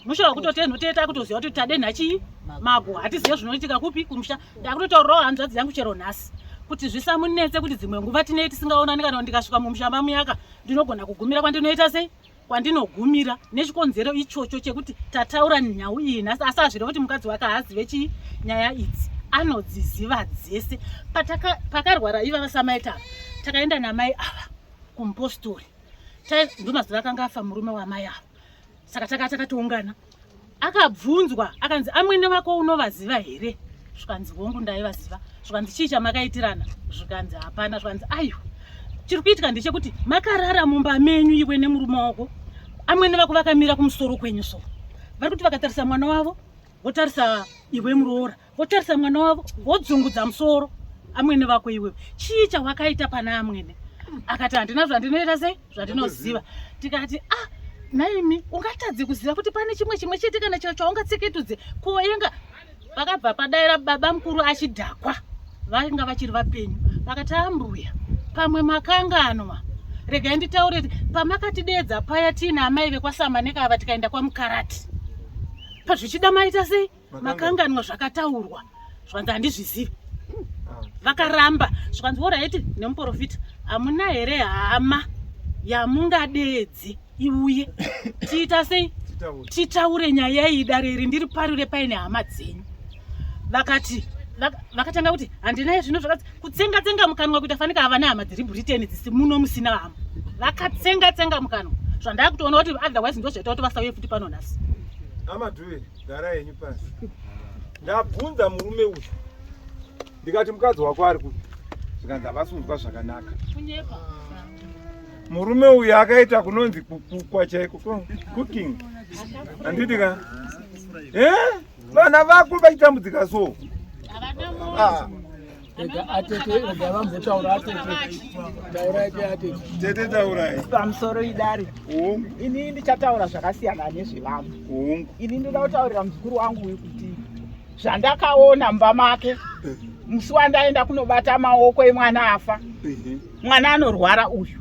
musha wekutoti enhu tete akutoziva kuti tadenha chii mago hatizive zvinoitika kupi kumusha ndakutotaurirawo hanzvadzi yangu chero nhasi kuti zvisamunetse kuti dzimwe nguva tinei tisingaonani kana ndikasvika mumusha maMuyaka ndinogona kugumira kwandinoita sei kwandinogumira nechikonzero ichocho chekuti tataura nhau iyi nhasi asi hazvireve kuti mukadzi wake haazive chii nyaya idzi anodziziva dzese pakarwara iva vasamaita takaenda namai ava kumupostori ndomazuva akanga afa murume wamai ava saka taka takatoungana akabvunzwa akanzi amwene vako unovaziva here zvikanzi hongu ndaivaziva zvikanzi chii chamakaitirana zvikanzi hapana zvikanzi aiwa chiri kuitika ndechekuti makarara mumba menyu iwe nemurume wako amwene vako vakamira kumusoro kwenyu so vari kuti vakatarisa mwana wavo votarisa iwe muroora votarisa mwana wavo vodzungudza musoro amwene vako iwewe chii chawakaita pana amwene akati handina zvandinoita sei zvandinoziva tikati ah naimi ungatadze kuziva kuti pane chimwe chimwe chete kana chiro chaungatseketudze koenga vakabva padaira baba mukuru achidhakwa vanga vachiri vapenyu vakati ambuya pamwe makanganwa regai nditaure pamakatideedza paya tiina amai vekwaSamaneka ava tikaenda kwaMukarati pazvichida maita sei makanganwa zvakataurwa zvikanzi handizvizivi vakaramba zvikanzi woraiti nemuprofita hamuna here hama yamungadeedzi iuye tiita sei titaure nyaya iyi dare iri ndiri parure paine hama dzenyu vakati vakatanga kuti handina zvino zvakati kutsenga tsenga mukanwa kuita fanika havana hama dziri Britain dzisi muno musina hama vakatsenga tsenga mukanwa zvandakutoona kuti otherwise ndozvaita kuti vasauye futi pano nhasi Amadhuve gara henyu pasi ndabvunza murume uyu ndikati mukadzi wako ari kupi zvikanzi havasi kunzwa zvakanaka murume uyu akaita kunonzi kukukwa chaiko cooking handiti ka eh? vana vako vachitambudzika so ah. Rega atete, rega vambotaura atete. Taurai ke atete. Tete taurai. Pamusoro idare. Ini ndichataura zvakasiyana nezvevamwe. Ini ndoda kutaurira muzukuru wangu uyu kuti zvandakaona mumba make musi wandaenda kunobata maoko emwana afa. Mwana anorwara uyu.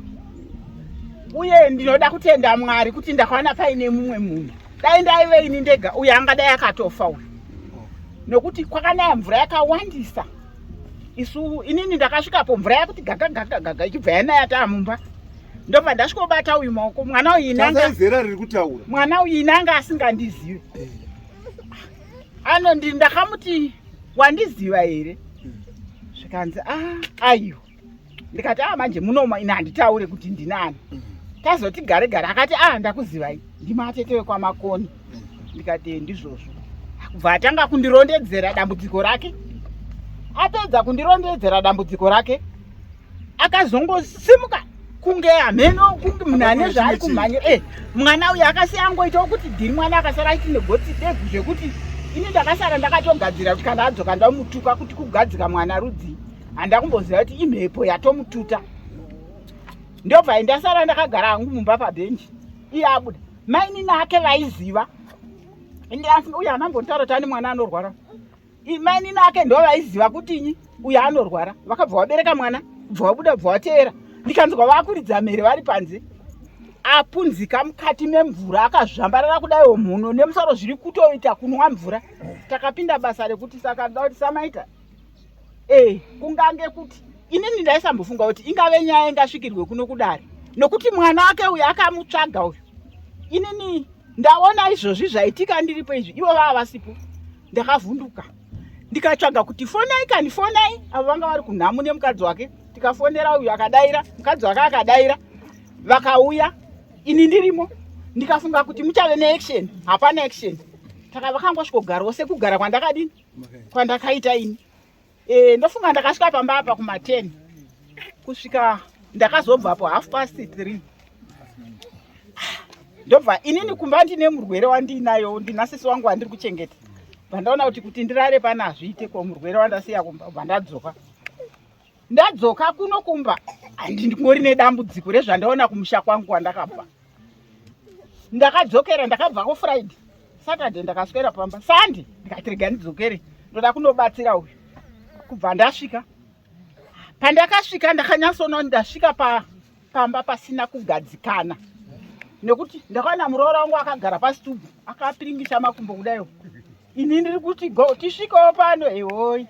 Uye ndinoda kutenda Mwari kuti ndakawana paine mumwe munhu. Dai ndaive ini ndega uyu angadai akatofa uyu. Nokuti kwakanaya mvura yakawandisa. Isu inini ndakasvikapo mvura yakuti gaga gaga gaga ichibva yanaya taamumba. Ndobva ndasvikobata uyu maoko mwana uyu inanga zera riri kutaura. Mwana uyu inanga asingandizive. Anondi ndakamuti wandiziva here? Zvikanzi ah aiwa. Ndikati ah manje munoma ini handitaure kuti ndinani. Tazoti gare gare akati ah ndakuzivai ndimatete wekwaMakoni. Ndikati ndizvozvo. Kubva atanga kundirondedzera dambudziko rake. Apedza kundirondedzera dambudziko rake akazongosimuka kunge hameno kunge munhu ane zvaari kumhanya eh mwana uyu akasiya angoitawo kuti dhiri mwana akasara achiti negotsi degu zvekuti ini ndakasara ndakatogadzira kuti kana adzoka ndamutuka kuti kugadzika mwana rudzii handakumboziva kuti imhepo yatomututa ndobva ndasara ndakagara hangu mumba pabhenji iye abuda mainini ake vaiziva uye anambotaura kuti ane mwana anorwara mainini ake ndo vaiziva kutinyi uyo anorwara vakabva vabereka mwana bva vabuda bva vateera ndikanzwa vakuridza mhere vari panze apunzika mukati memvura akazvambarara kudaiwo mhuno nemusoro zviri kutoita kunwa mvura takapinda basa rekuti saka ndoda kuti samaita e kungange kuti inini ndaisambofunga kuti ingave nyaya ingasvikirwe kuno kudare nokuti mwana wake uyu akamutsvaga uyu inini ndaona izvozvi zvaitika ndiripo izvi ivo vava vasipo ndakavhunduka ndikatsvaga kuti fonai kani fonai avo vanga vari kunhamu nemukadzi wake tikafonera uyu akadaira mukadzi wake akadaira vakauya ini ndirimo ndikafunga kuti muchave neaction hapana action taka vakangosvikogarawo sekugara kwandakadini kwandakaita ini e, ndofunga ndakasvika pamba apa kuma 10 kusvika ndakazobvapo half past 3 ndobva inini kumba ndine murwere wandiinayo ndina sisi wangu wandiri kuchengeta bva ndaona kuti kuti ndirare pana hazviite ko murwere wandasiya kumba bva ndadzoka ndadzoka kuno kumba Handingori nedambudziko rezvandaona kumusha kwangu kwandakabva. Ndakadzokera, ndakabva kufriday, Saturday ndakaswera pamba, Sunday ndikati rega ndidzokere, ndoda kunobatsira uyu. Kubva ndasvika, pandakasvika ndakanyatsoona ndasvika pa pamba pasina kugadzikana nekuti ndakaona muroora wangu akagara pasitubu akapiringisha makumbo kudaio, ini ndiri kuti go tisvikewo pano ehoi.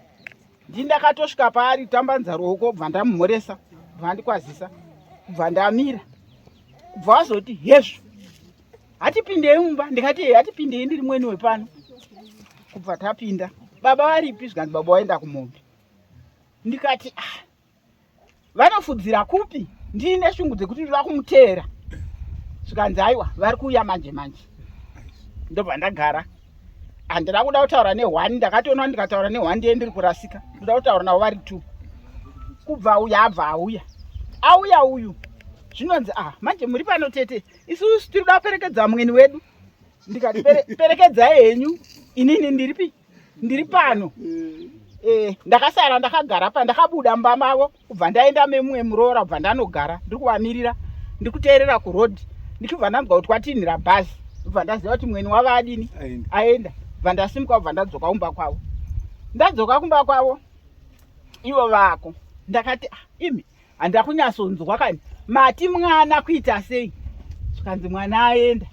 Ndini ndakatosvika paari tambanza ruoko bva ndamumhoresa, bva ndikwazisa, bva ndamira, bva wazoti hezvo hatipindei mumba. Ndikati he hatipindei, ndiri mweni wepano. Kubva tapinda, baba varipi? Zvikanzi baba waenda kumombe. Ndikati ah, vanofudzira kupi? Ndiine shungu dzekuti ndoda kumuteera. Zvikanzi aiwa vari kuuya manje manje. Ndobva ndagara, handina kuda kutaura nehwani, ndakatoona ndikataura nehwani ndiye ndiri kurasika, ndoda kutaura navo vari two. Kubva uya abva auya, auya uyu zvinonzi ah, manje muri pano tete, isusu tiri kuda kuperekedza mweni wedu. Ndikati perekedzai henyu, inini ndiripi? Ndiri pano. Ndakasara ndakagara pa, ndakabuda mumba mavo kubva ndaenda memumwe muroora, kubva ndanogara ndiri kuvamirira, ndiri kuteerera kuroad, ndichibva ndanzwa kuti kwatinhira bhazi, ndobva ndaziva kuti mweni wavo adini aenda. Bva ndasimuka kubva ndadzoka kumba kwavo. Ndadzoka kumba kwavo ivo vako, ndakati ah, imi handida kunyatsonzwa kani, mati mwana kuita sei? Zvikanzi mwana aenda.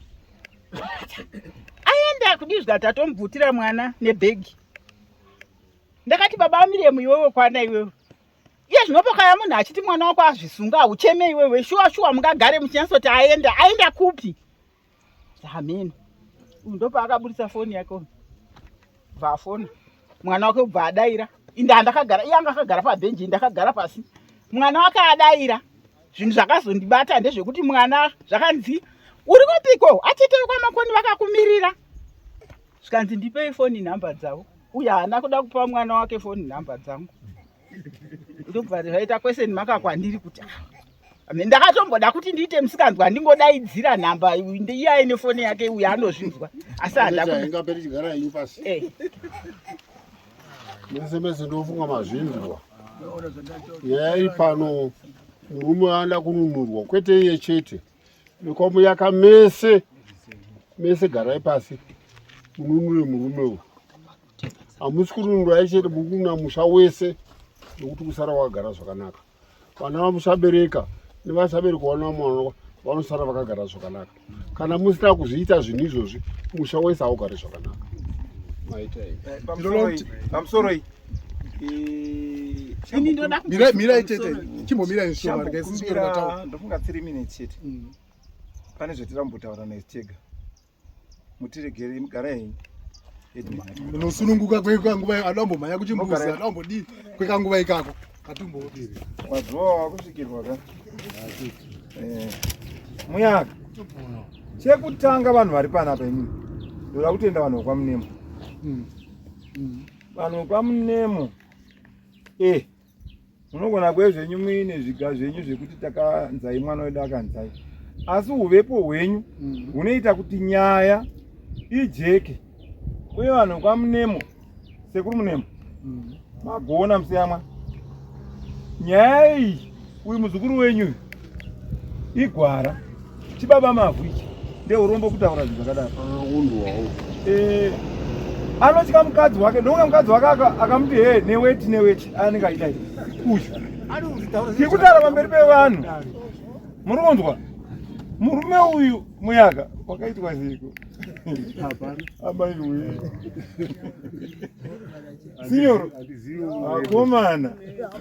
Aenda kudii? Zvikati tatomubvutira mwana nebhegi. Ndakati baba aMiriam iwewe kwana iwewe, iye zvinopokaya munhu achiti mwana wako azvisunga haucheme iwewe, shuwa shuwa mungagare muchinyatsoti aenda, aenda kupi? Hameno. Uyu ndopaakaburitsa foni yake uyu, bva afona mwana wake, ubva adaira. Inda ndakagara, iye anga akagara pabhenji, ndakagara pasi, mwana wake adaira. Zvinhu zvakazondibata ndezvekuti mwana zvakanzi uri kupiko, atete vekwaMakoni vakakumirira. Zvikanzi ndipei foni nhamba dzavo. Uye haana kuda kupa mwana wake foni nhamba dzangu. Ndobva zvaita question maka kwandiri kuti ah, ndakatomboda kuti ndiite musikanzwa, handingodaidzira nhamba iye aine foni yake uyo anozvinzwa, asi handakungaperi henyu pasi mese mese. Ndofunga mazvinzwa nyaya iri pano. Murume anoda kununurwa, kwete iye chete, nekwamuyaka mese mese, garai pasi mununure murume uyu. Hamusi kununurai chete, muri kununura musha wese, nokuti kusara wakagara zvakanaka, vana vamusabereka nevasabereka vana vamwana vanosara vakagara zvakanaka. Kana musina kuzviita zvinhu izvozvi, musha wese haugari zvakanaka. Maita Pamusoroi. Mirai tete, chimbomirai shoma. Ndofunga 3 minutes chete. Pane zvatirambotaura naisi tega, mutiregere, mugara henyu. Unosununguka kwekanguva, adambomhanya kuchimbuzi, adambodii kwekanguva ikako katumbodii. Mazuva wakusvikirwa ka muyaka. Chekutanga, vanhu vari panapa, inini ndoda kutenda vanhu vekwaMunemo. Vanhu vekwaMunemo, munogona kwezvenyu muine zviga zvenyu zvekuti takanzai mwana wedu akanzai, asi uvepo hwenyu hunoita kuti nyaya ijeke. Uye vanhu vekwaMunemo, sekuru Munemo, magona musiyamwa nyaya iyi. Uyu muzukuru wenyu uyu igwara chibaba mavhu ichi, ndeurombo kutaura zvinhu zvakadaro. Anotya mukadzi wake, ndokunge mukadzi wake akamuti he neweti neweti anenge aita uyu tikutaura pamberi pevanhu. Muri kunzwa murume uyu muyaka wakaitwa seiko amaiwe sinyoro akomana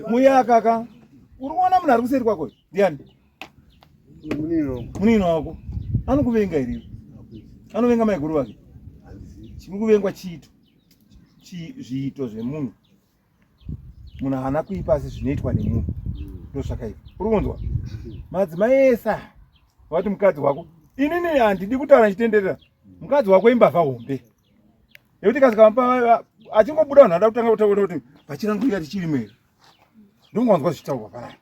muyaka ka? Uri kuona munhu ari kuseri kwako ndiani? Munino wako anokuvenga iriwo, anovenga maiguru vake. Chiri kuvengwa chiito, zviito zvemunhu. Munhu haana kuipa, asi zvinoitwa nemunhu ndo zvakaipa. Uri kunzwa madzimai ese aya vati mukadzi wako, inini handidi kutaura ndichitenderera, mukadzi wako imbavha hombe yekuti kasika achingobuda vanhu vada kutanga kutaura kuti pachirangurira tichirimo here. Ndongonzwa zvichitaurwa panapa.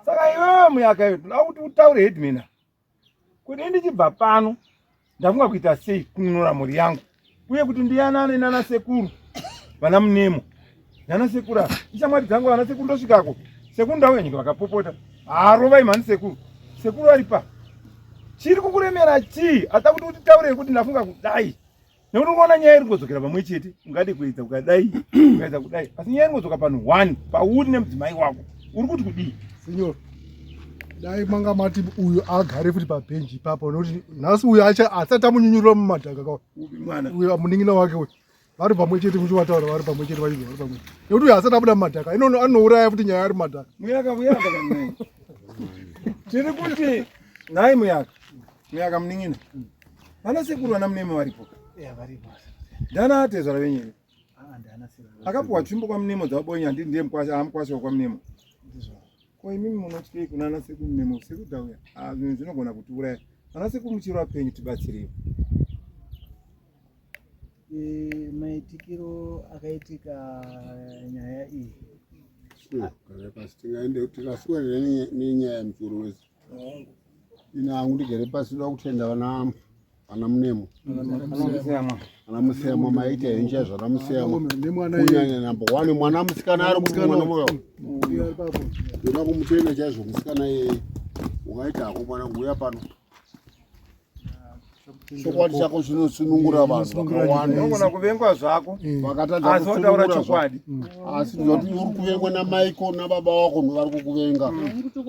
Saka iwewe muyaka iwe, toda kuti utaure headman kuti ndichibva pano ndafunga kuita sei kununura mhuri yangu, uye kuti ndiyanane nana sekuru vana Munemo nana sekuru ava ishamwari dzangu. Vana sekuru ndosvikako, sekuru ndauya nyika vakapopota. Harovai mhani sekuru. Sekuru ari pa. Chiri kukuremera chii? Ata kuti utitaure kuti ndafunga kudai. Nekuti unoona nyaya iri kungodzokera pamwe chete, ungade kuedza ukadai, ukaedza kudai. Asi nyaya ingodzoka panhu one, pauri nemudzimai wako. Uri kuti kudii? Senyor, dai manga mati uyu agare futi pabhenji ipapo nokuti nhasi uyu acha asati amunyunyurira mumadhaka ka uyu munin'ina wake uyu vari pamwe chete muchivataura vari pamwe chete vachinzi vari pamwe chete nekuti uyu asati abuda mumadhaka inono anouraya futi nyaya ari mumadhaka. Muyaka muyaka kanai. Tiri kuti nhai muyaka. Muyaka munin'ina. Vana sekuru vana munemo varipo. Yeah, varipo. Ndana atezvara venyu here? Ah, ndana sekuru. Akapuwa tsvimbo kwamunemo dzabonya handiti ndiye mukwasha amukwasha kwamunemo. Ko imimi munotyei kuna ana sekuru munemo sekuru dauya. Ah, zvinhu zvinogona kutiuraya. Ana sekuru muchiri vapenyu tibatsireiwo. E, maitikiro akaitika nyaya iyi. Gara pasi tingaende tikaswere nenyaya mukuru wese. Ini hangu ndigere pasi ndoda kutenda vana vana Munemo. Vana Museyamwa maita henyu chaizvo vana Museyamwa. Kunyanya number one mwana musikana ari kuti mwana moyo. Ndoda kumutenda chaizvo musikana iyeye. Ungaita hako mwana nguya pano. Chokwadi chako chinosunungura vanhu vakawanda. Unogona kuvengwa zvako vakatadza asi wataura kusunungura chokwadi. Asi ndinoti uri kuvengwa namaiko nababa wako ndovari kukuvenga.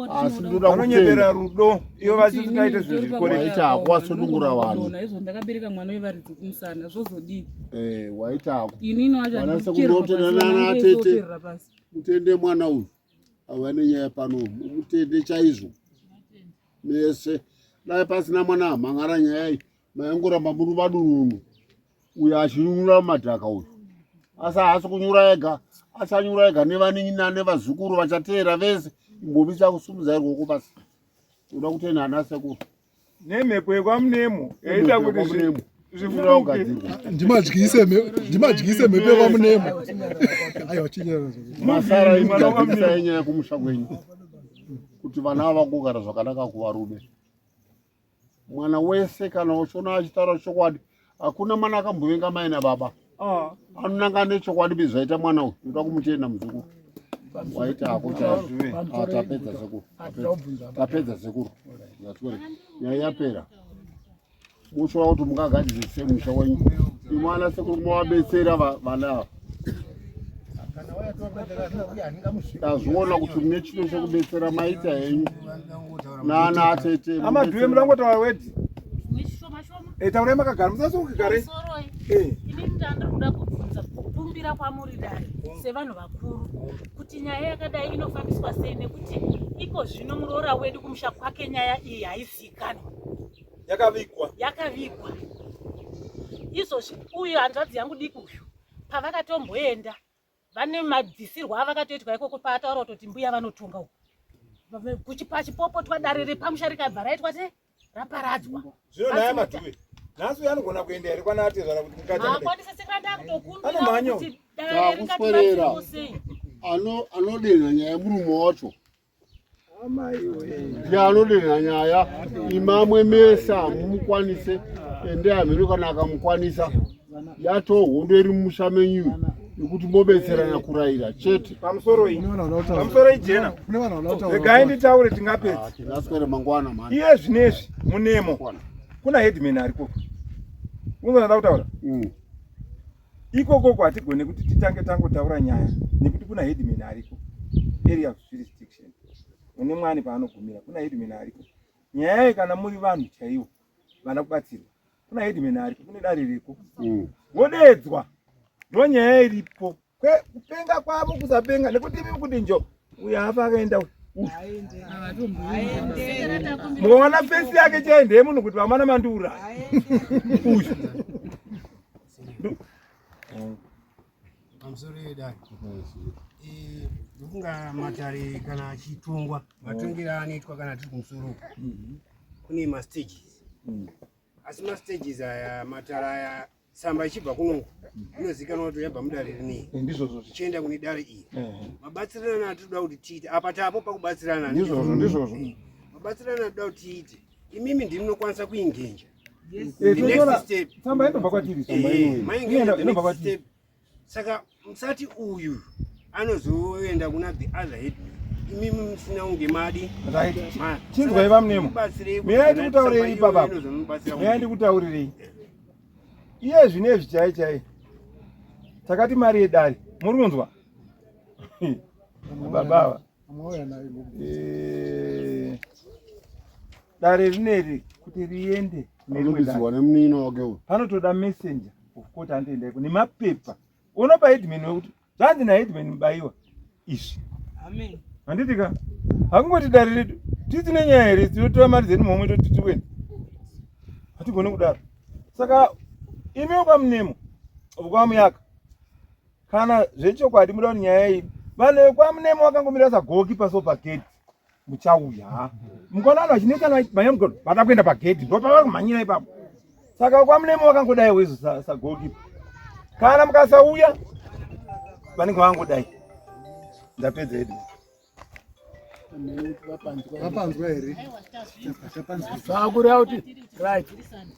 Asi ndoda Vanonyebera rudo ivo vachisingaite zvinhu zviri correct. Waita hako wasunungura vanhu. Dona izvo ndakabereka mwana wevaridzi kumusana zvozodii? Eh, waita hako. Inini wacho Vana handisi sekuru kuchererwa ndotenda pasi, nana vana tete. ndocherera pasi. Mutende mwana uyu. Ava nenyaya pano. Mutende chaizvo. Mese. Dai pasina mwana amhangara nyaya iyi. Maingoramba muri vadununu. Uyu achinyura madhaka uyu. Asi haasi kunyura ega. Achanyura ega nevanin'ina nevazukuru vachateera vese. Imbomisa kusumudza ruoko pasi. Unoda kutenda ana sekuru. Nemhepo yekwamunemo yaita kuti zvifuruke. Ndimadyise ndimadyise mhepo yekwamunemo. Aiwa chinyarara. Masara imugadzirisa yenyaya yekumusha kwenyu kuti vana ava vagogara zvakanaka kuvarume. Mwana wese kana uchiona achitaura chokwadi, hakuna mwana akambovenga mai nababa. Anonanga nechokwadi bezvaita mwana uyu, ndoda kumutenda muzukuru. Waita hako chaizvo. Ah, tapedza sekuru. Tapedza sekuru. Nyaya yapera. Moshora kuti mungagadzise musha wenyu. Imwe ana sekuru mowabetsera vana ava. Tazviona kuti mune chido chekubetsera maita henyu. Nana atete. Amadhuve mudangotaura wedi. Eh, taurai makagara musasukigare. Pamusoroi. Eh. Inini ndandiri kuda kubvunza kukumbira kwamuri dare sevanhu vakuru kuti nyaya yakadai inofambiswa sei nekuti iko zvino muroora wedu kumusha kwake nyaya iyi haizikanwa. Yakavigwa. Yakavigwa. Izvozvi uyu hanzvadzi yangu diki uyu pavakatomboenda vane mabvisirwo avakatoitwa ikoko paataura kutoti mbuya vanotonga uku. Pachipopotwa dare repamusha rikabva raitwa se raparadzwa. Zvino nhaya Madhuve. Nhasi uyu anogona kuenda here kwana atezvara kuti mukadzi anodai? Haakwanise saka ndakutokumbira Anomhanya kuti uyu. dare Takuswerera. ringatibatsirawo sei. Anodenha nyaya yemurume wacho. Ndiye anodenha nyaya imamwe mese hamumukwanise ende hamheno kana akamukwanisa yatoo hondo iri mumusha menyu yekuti mobetserana kurayira chete. Pamusoro iyi. Pamusoro ijena. Regai nditaure tingapedza. Tinaswere mangwana mhani. Iye zvinezvi munemo kuna headman ariko. Unozwa ndada kutaura? Ikoko hatigone kuti titange tangotaura nyaya nekuti kuna headman ariko. Area of jurisdiction. Une mwani paanogumira kuna headman ariko. Nyaya iyi kana muri vanhu chaivo vana kubatsirwa. Kuna headman ariko, kune dare reko. Vodeedzwa. Ndonyaya iripo. Kupenga kwavo kusapenga nekuti imi kuti njo uyu afa akaenda uyu. Mukaona fesi yake chai ndeye munhu kuti vamana mandiuraya. Uyu. Pamusoro yedare. Ndofunga matare kana achitongwa matongero anoitwa kana tiri kumusoro uku kune mastages asi mastages aya matare aya tsamba ichibva kunoku inozikanwa kuti yabva mudare rinei ndizvozvo ichienda kune dare iri mabatsirana atinoda kuti tiite apa tapo pakubatsirana Ndizvozvo, ndizvozvo. Mabatsirana atinoda kuti tiite imimi ndimi munokwanisa kuingenja Eh, The tinoona next step. tsamba inobva kwatiri tsamba Eh, inoyi. maingenja Inoenda- the inobva next kwatiri. step. Saka musati uyu anozoenda kuna the other headman. imimi musina kunge madi. Right. Chinzwai vaMunemo. Mirai ndikutaurirei ipapa. Mirai ndikutaurirei. Iye zvinezvi chai chai. Takati mari yedare. Muri kunzwa? Baba ava. Eh, dare rineri kuti riende nerimwe dare. Anobvisirwa nemunino wake uyu. Panotoda messenger of court anotoenda iko nemapepa. Unopa headman wekuti zvanzi naheadman Mubaiwa izvi. Amen. Handiti ka? Hakungoti dare redu tisine nyaya here tinotora mari dzedu muhomwe toti tikuenda. Hatigone kudaro. Saka imi wekwaMunemo wekwaMuyaka kana zvechokwadi muda kuti nyaya iyi vanhu vekwaMunemo vakangomira sagoki paso pagedhi muchauya mukaona vanhu vachinetsana mhanya mugodo vada kuenda pagedhi ndopavari kumhanyira ipapo saka kwamunemo vakangodai wezo sagoki kana mukasauya vanenge vangodai ndapedza hedu Vapanzwa here? Zvakureva kuti right.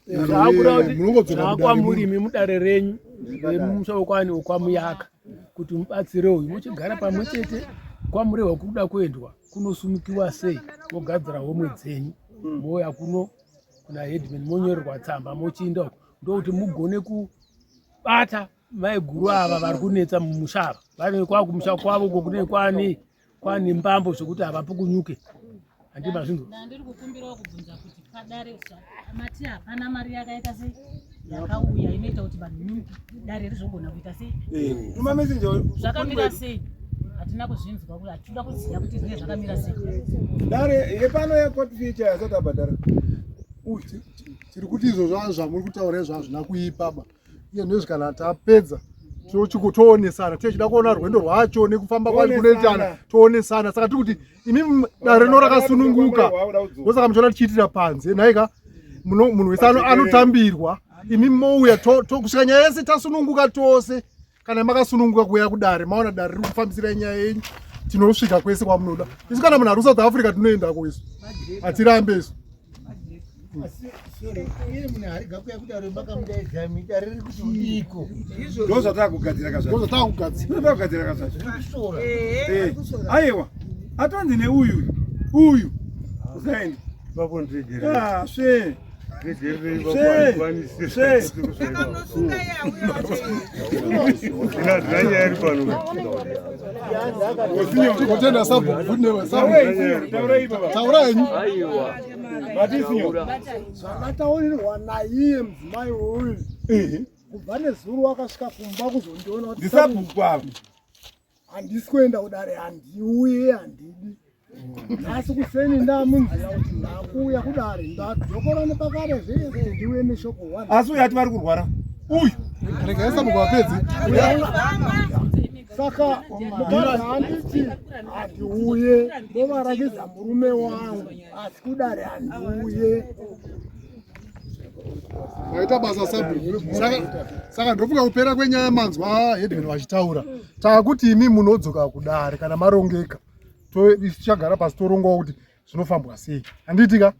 Zvakureva kuti zvakwamurimi mudare renyu remusha wekwani wekwamuyaka kuti mubatsire uyu mochigara pamwe chete kwamurehwa kuda kuendwa kunosumukiwa sei mogadzira homwe dzenyu mouya kuno kuna headman monyorerwa tsamba mochiinda uko ndokuti mugone kubata maiguru ava vari kunetsa mumusha ava vari kwakumusha kwavo uko kune kwani kwane mbambo zvekuti havapukunyuke handi mazvinzwa ndandiri kukumbirawo kubvunza kuti padare mati hapana mari yakaita sei yakauya inoita kuti vanhu dare rizogona kuita sei eh, tuma messenger zvakamira sei hatina kuzvinzwa kuti hatinoda kuziva kuti zvinenge zvakamira sei dare yepano yecourt feature yasati abhadhara tiri kuti izvozvo zvamuri kutaura izvo hazvina kuipa ba iye nezvi kana tapedza toonesana tichida kuona rwendo rwacho nekufamba kwacho kunoitana toonesana saka tiri kuti imi dare rino rakasununguka ndosaka muchiona tichiitira panze nhaika munhu wese anotambirwa imi mouya kusvika nyaya yese tasununguka tose kana makasununguka kuuya kudare maona dare riri kufambisirai nyaya yenyu tinosvika kwese kwamunoda isu kana munhu ari kusouth africa tinoendako isu hatirambe isu Ndozvatakugadzira kazvatakugadzira kazvacho. Eh, aiwa atonzi neuyu uyu usaende. Ah, sve. Kutenda sabhuku taura henyu. Zvakataurirwa naiye mudzimai uyu kubva nezuro wakasvika kumba kuzondiona kuti ndisabhuku ava handisi kuenda kudare handiuye handidi nhasi kuseni ndamunzira kuti ndakuuya kudare ndadzokora nepakare zvese ndiuye neshoko one asi uyu ati vari kurwara uyu regai sabhuku vapedze saka mukadzi handiti handiuye ndovarakidza murume wangu asi kudare handiuye Maita basa sabhuku. Saka saka ndofunga kupera kwenyaya manzwa headman vachitaura. Takuti imi munodzoka kudare kana marongeka. To tichagara pasi torongawo kuti zvinofambwa sei. Handiti ka?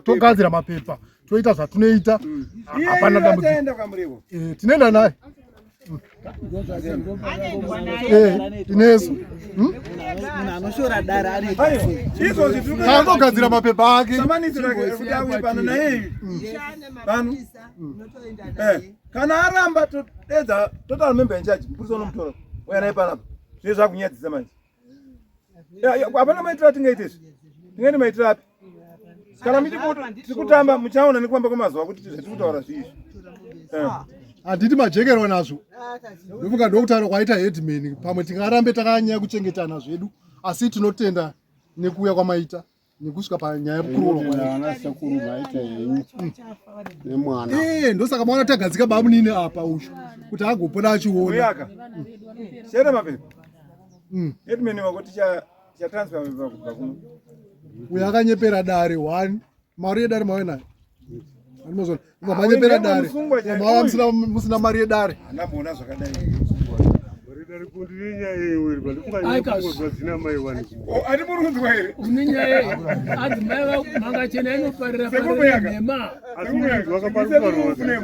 Togadzira mapepa. Toita zvatinoita. Hapana dambudziko. Eh, tinoenda naye. Eh, tinesu. Hmm? Anoshora dare ari. Angogadzira mapepa ake. Pano. Eh, kana aramba todedza total member in charge mupurisa unomutora uya naye panapa zvine zvakunyadzisa manje hapana maitiro atingaite izvi tingaite maitiro api kana tiri kutamba muchaona nekufamba kwemazuva kuti zvatiri kutaura zvii izvi eh. Handiti majekerwa nazvo ndofunga ndokutaura kwaita headman pamwe tingarambe takanyanya kuchengetana zvedu asi tinotenda nekuuya kwamaita nekusvika panyaya yekuroorwa sekuru vaita henyu nemwana eh ndosaka maona tagadzika bamunini apa uyu kuti agopona achiona chera mapepa mm. headman wako ticha ticha transfer mapepa kubva kuno uyu akanyepera dare one mari yedare mauya nayo Andimozona. Manyepera dare. Mauya musina mari yedare. Andamboona zvakadai.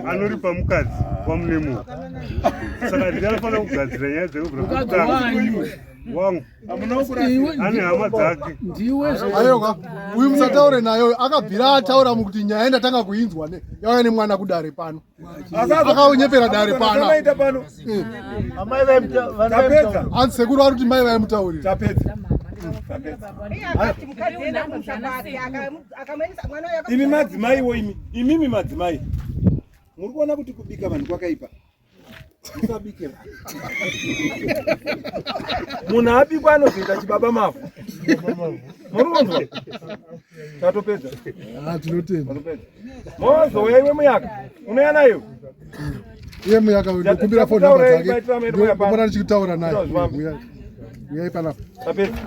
Anoripa mukadzi wamunemo saka ndinofanira kugadzira nyaya dzekubva. Wangu. Ane hama dzake. Ndiwe Aiwa, uyu musataure nayo akabvira ataura mukuti nyaya ndatanga kuinzwa ne yauya nemwana kudare pano. Akaunyepera dare pano. Maita pano. Amai Tapedza. Anzi sekuru ari kuti mai vaimutaurira. Tapedza. Akati mukadzi enda kumusha kwake akamuendesa mwana uyo Imi madzimaiwo imi, imimi madzimai. Muri kuona kuti kubika vanhu kwakaipa. Musabike vanhu. Munhu abikwa anozoita chibaba mavhu. Muri kunzwa? Tatopedza. Ah, tinotenda. Mozouya iwe muyaka. Unouya nayo. Iye muyaka ndokumbira phone number Takurai, dzake. baitira meno muyaka. Ndopona ndichitaura naye. Zvambi. Uyai panapa. Tapedza.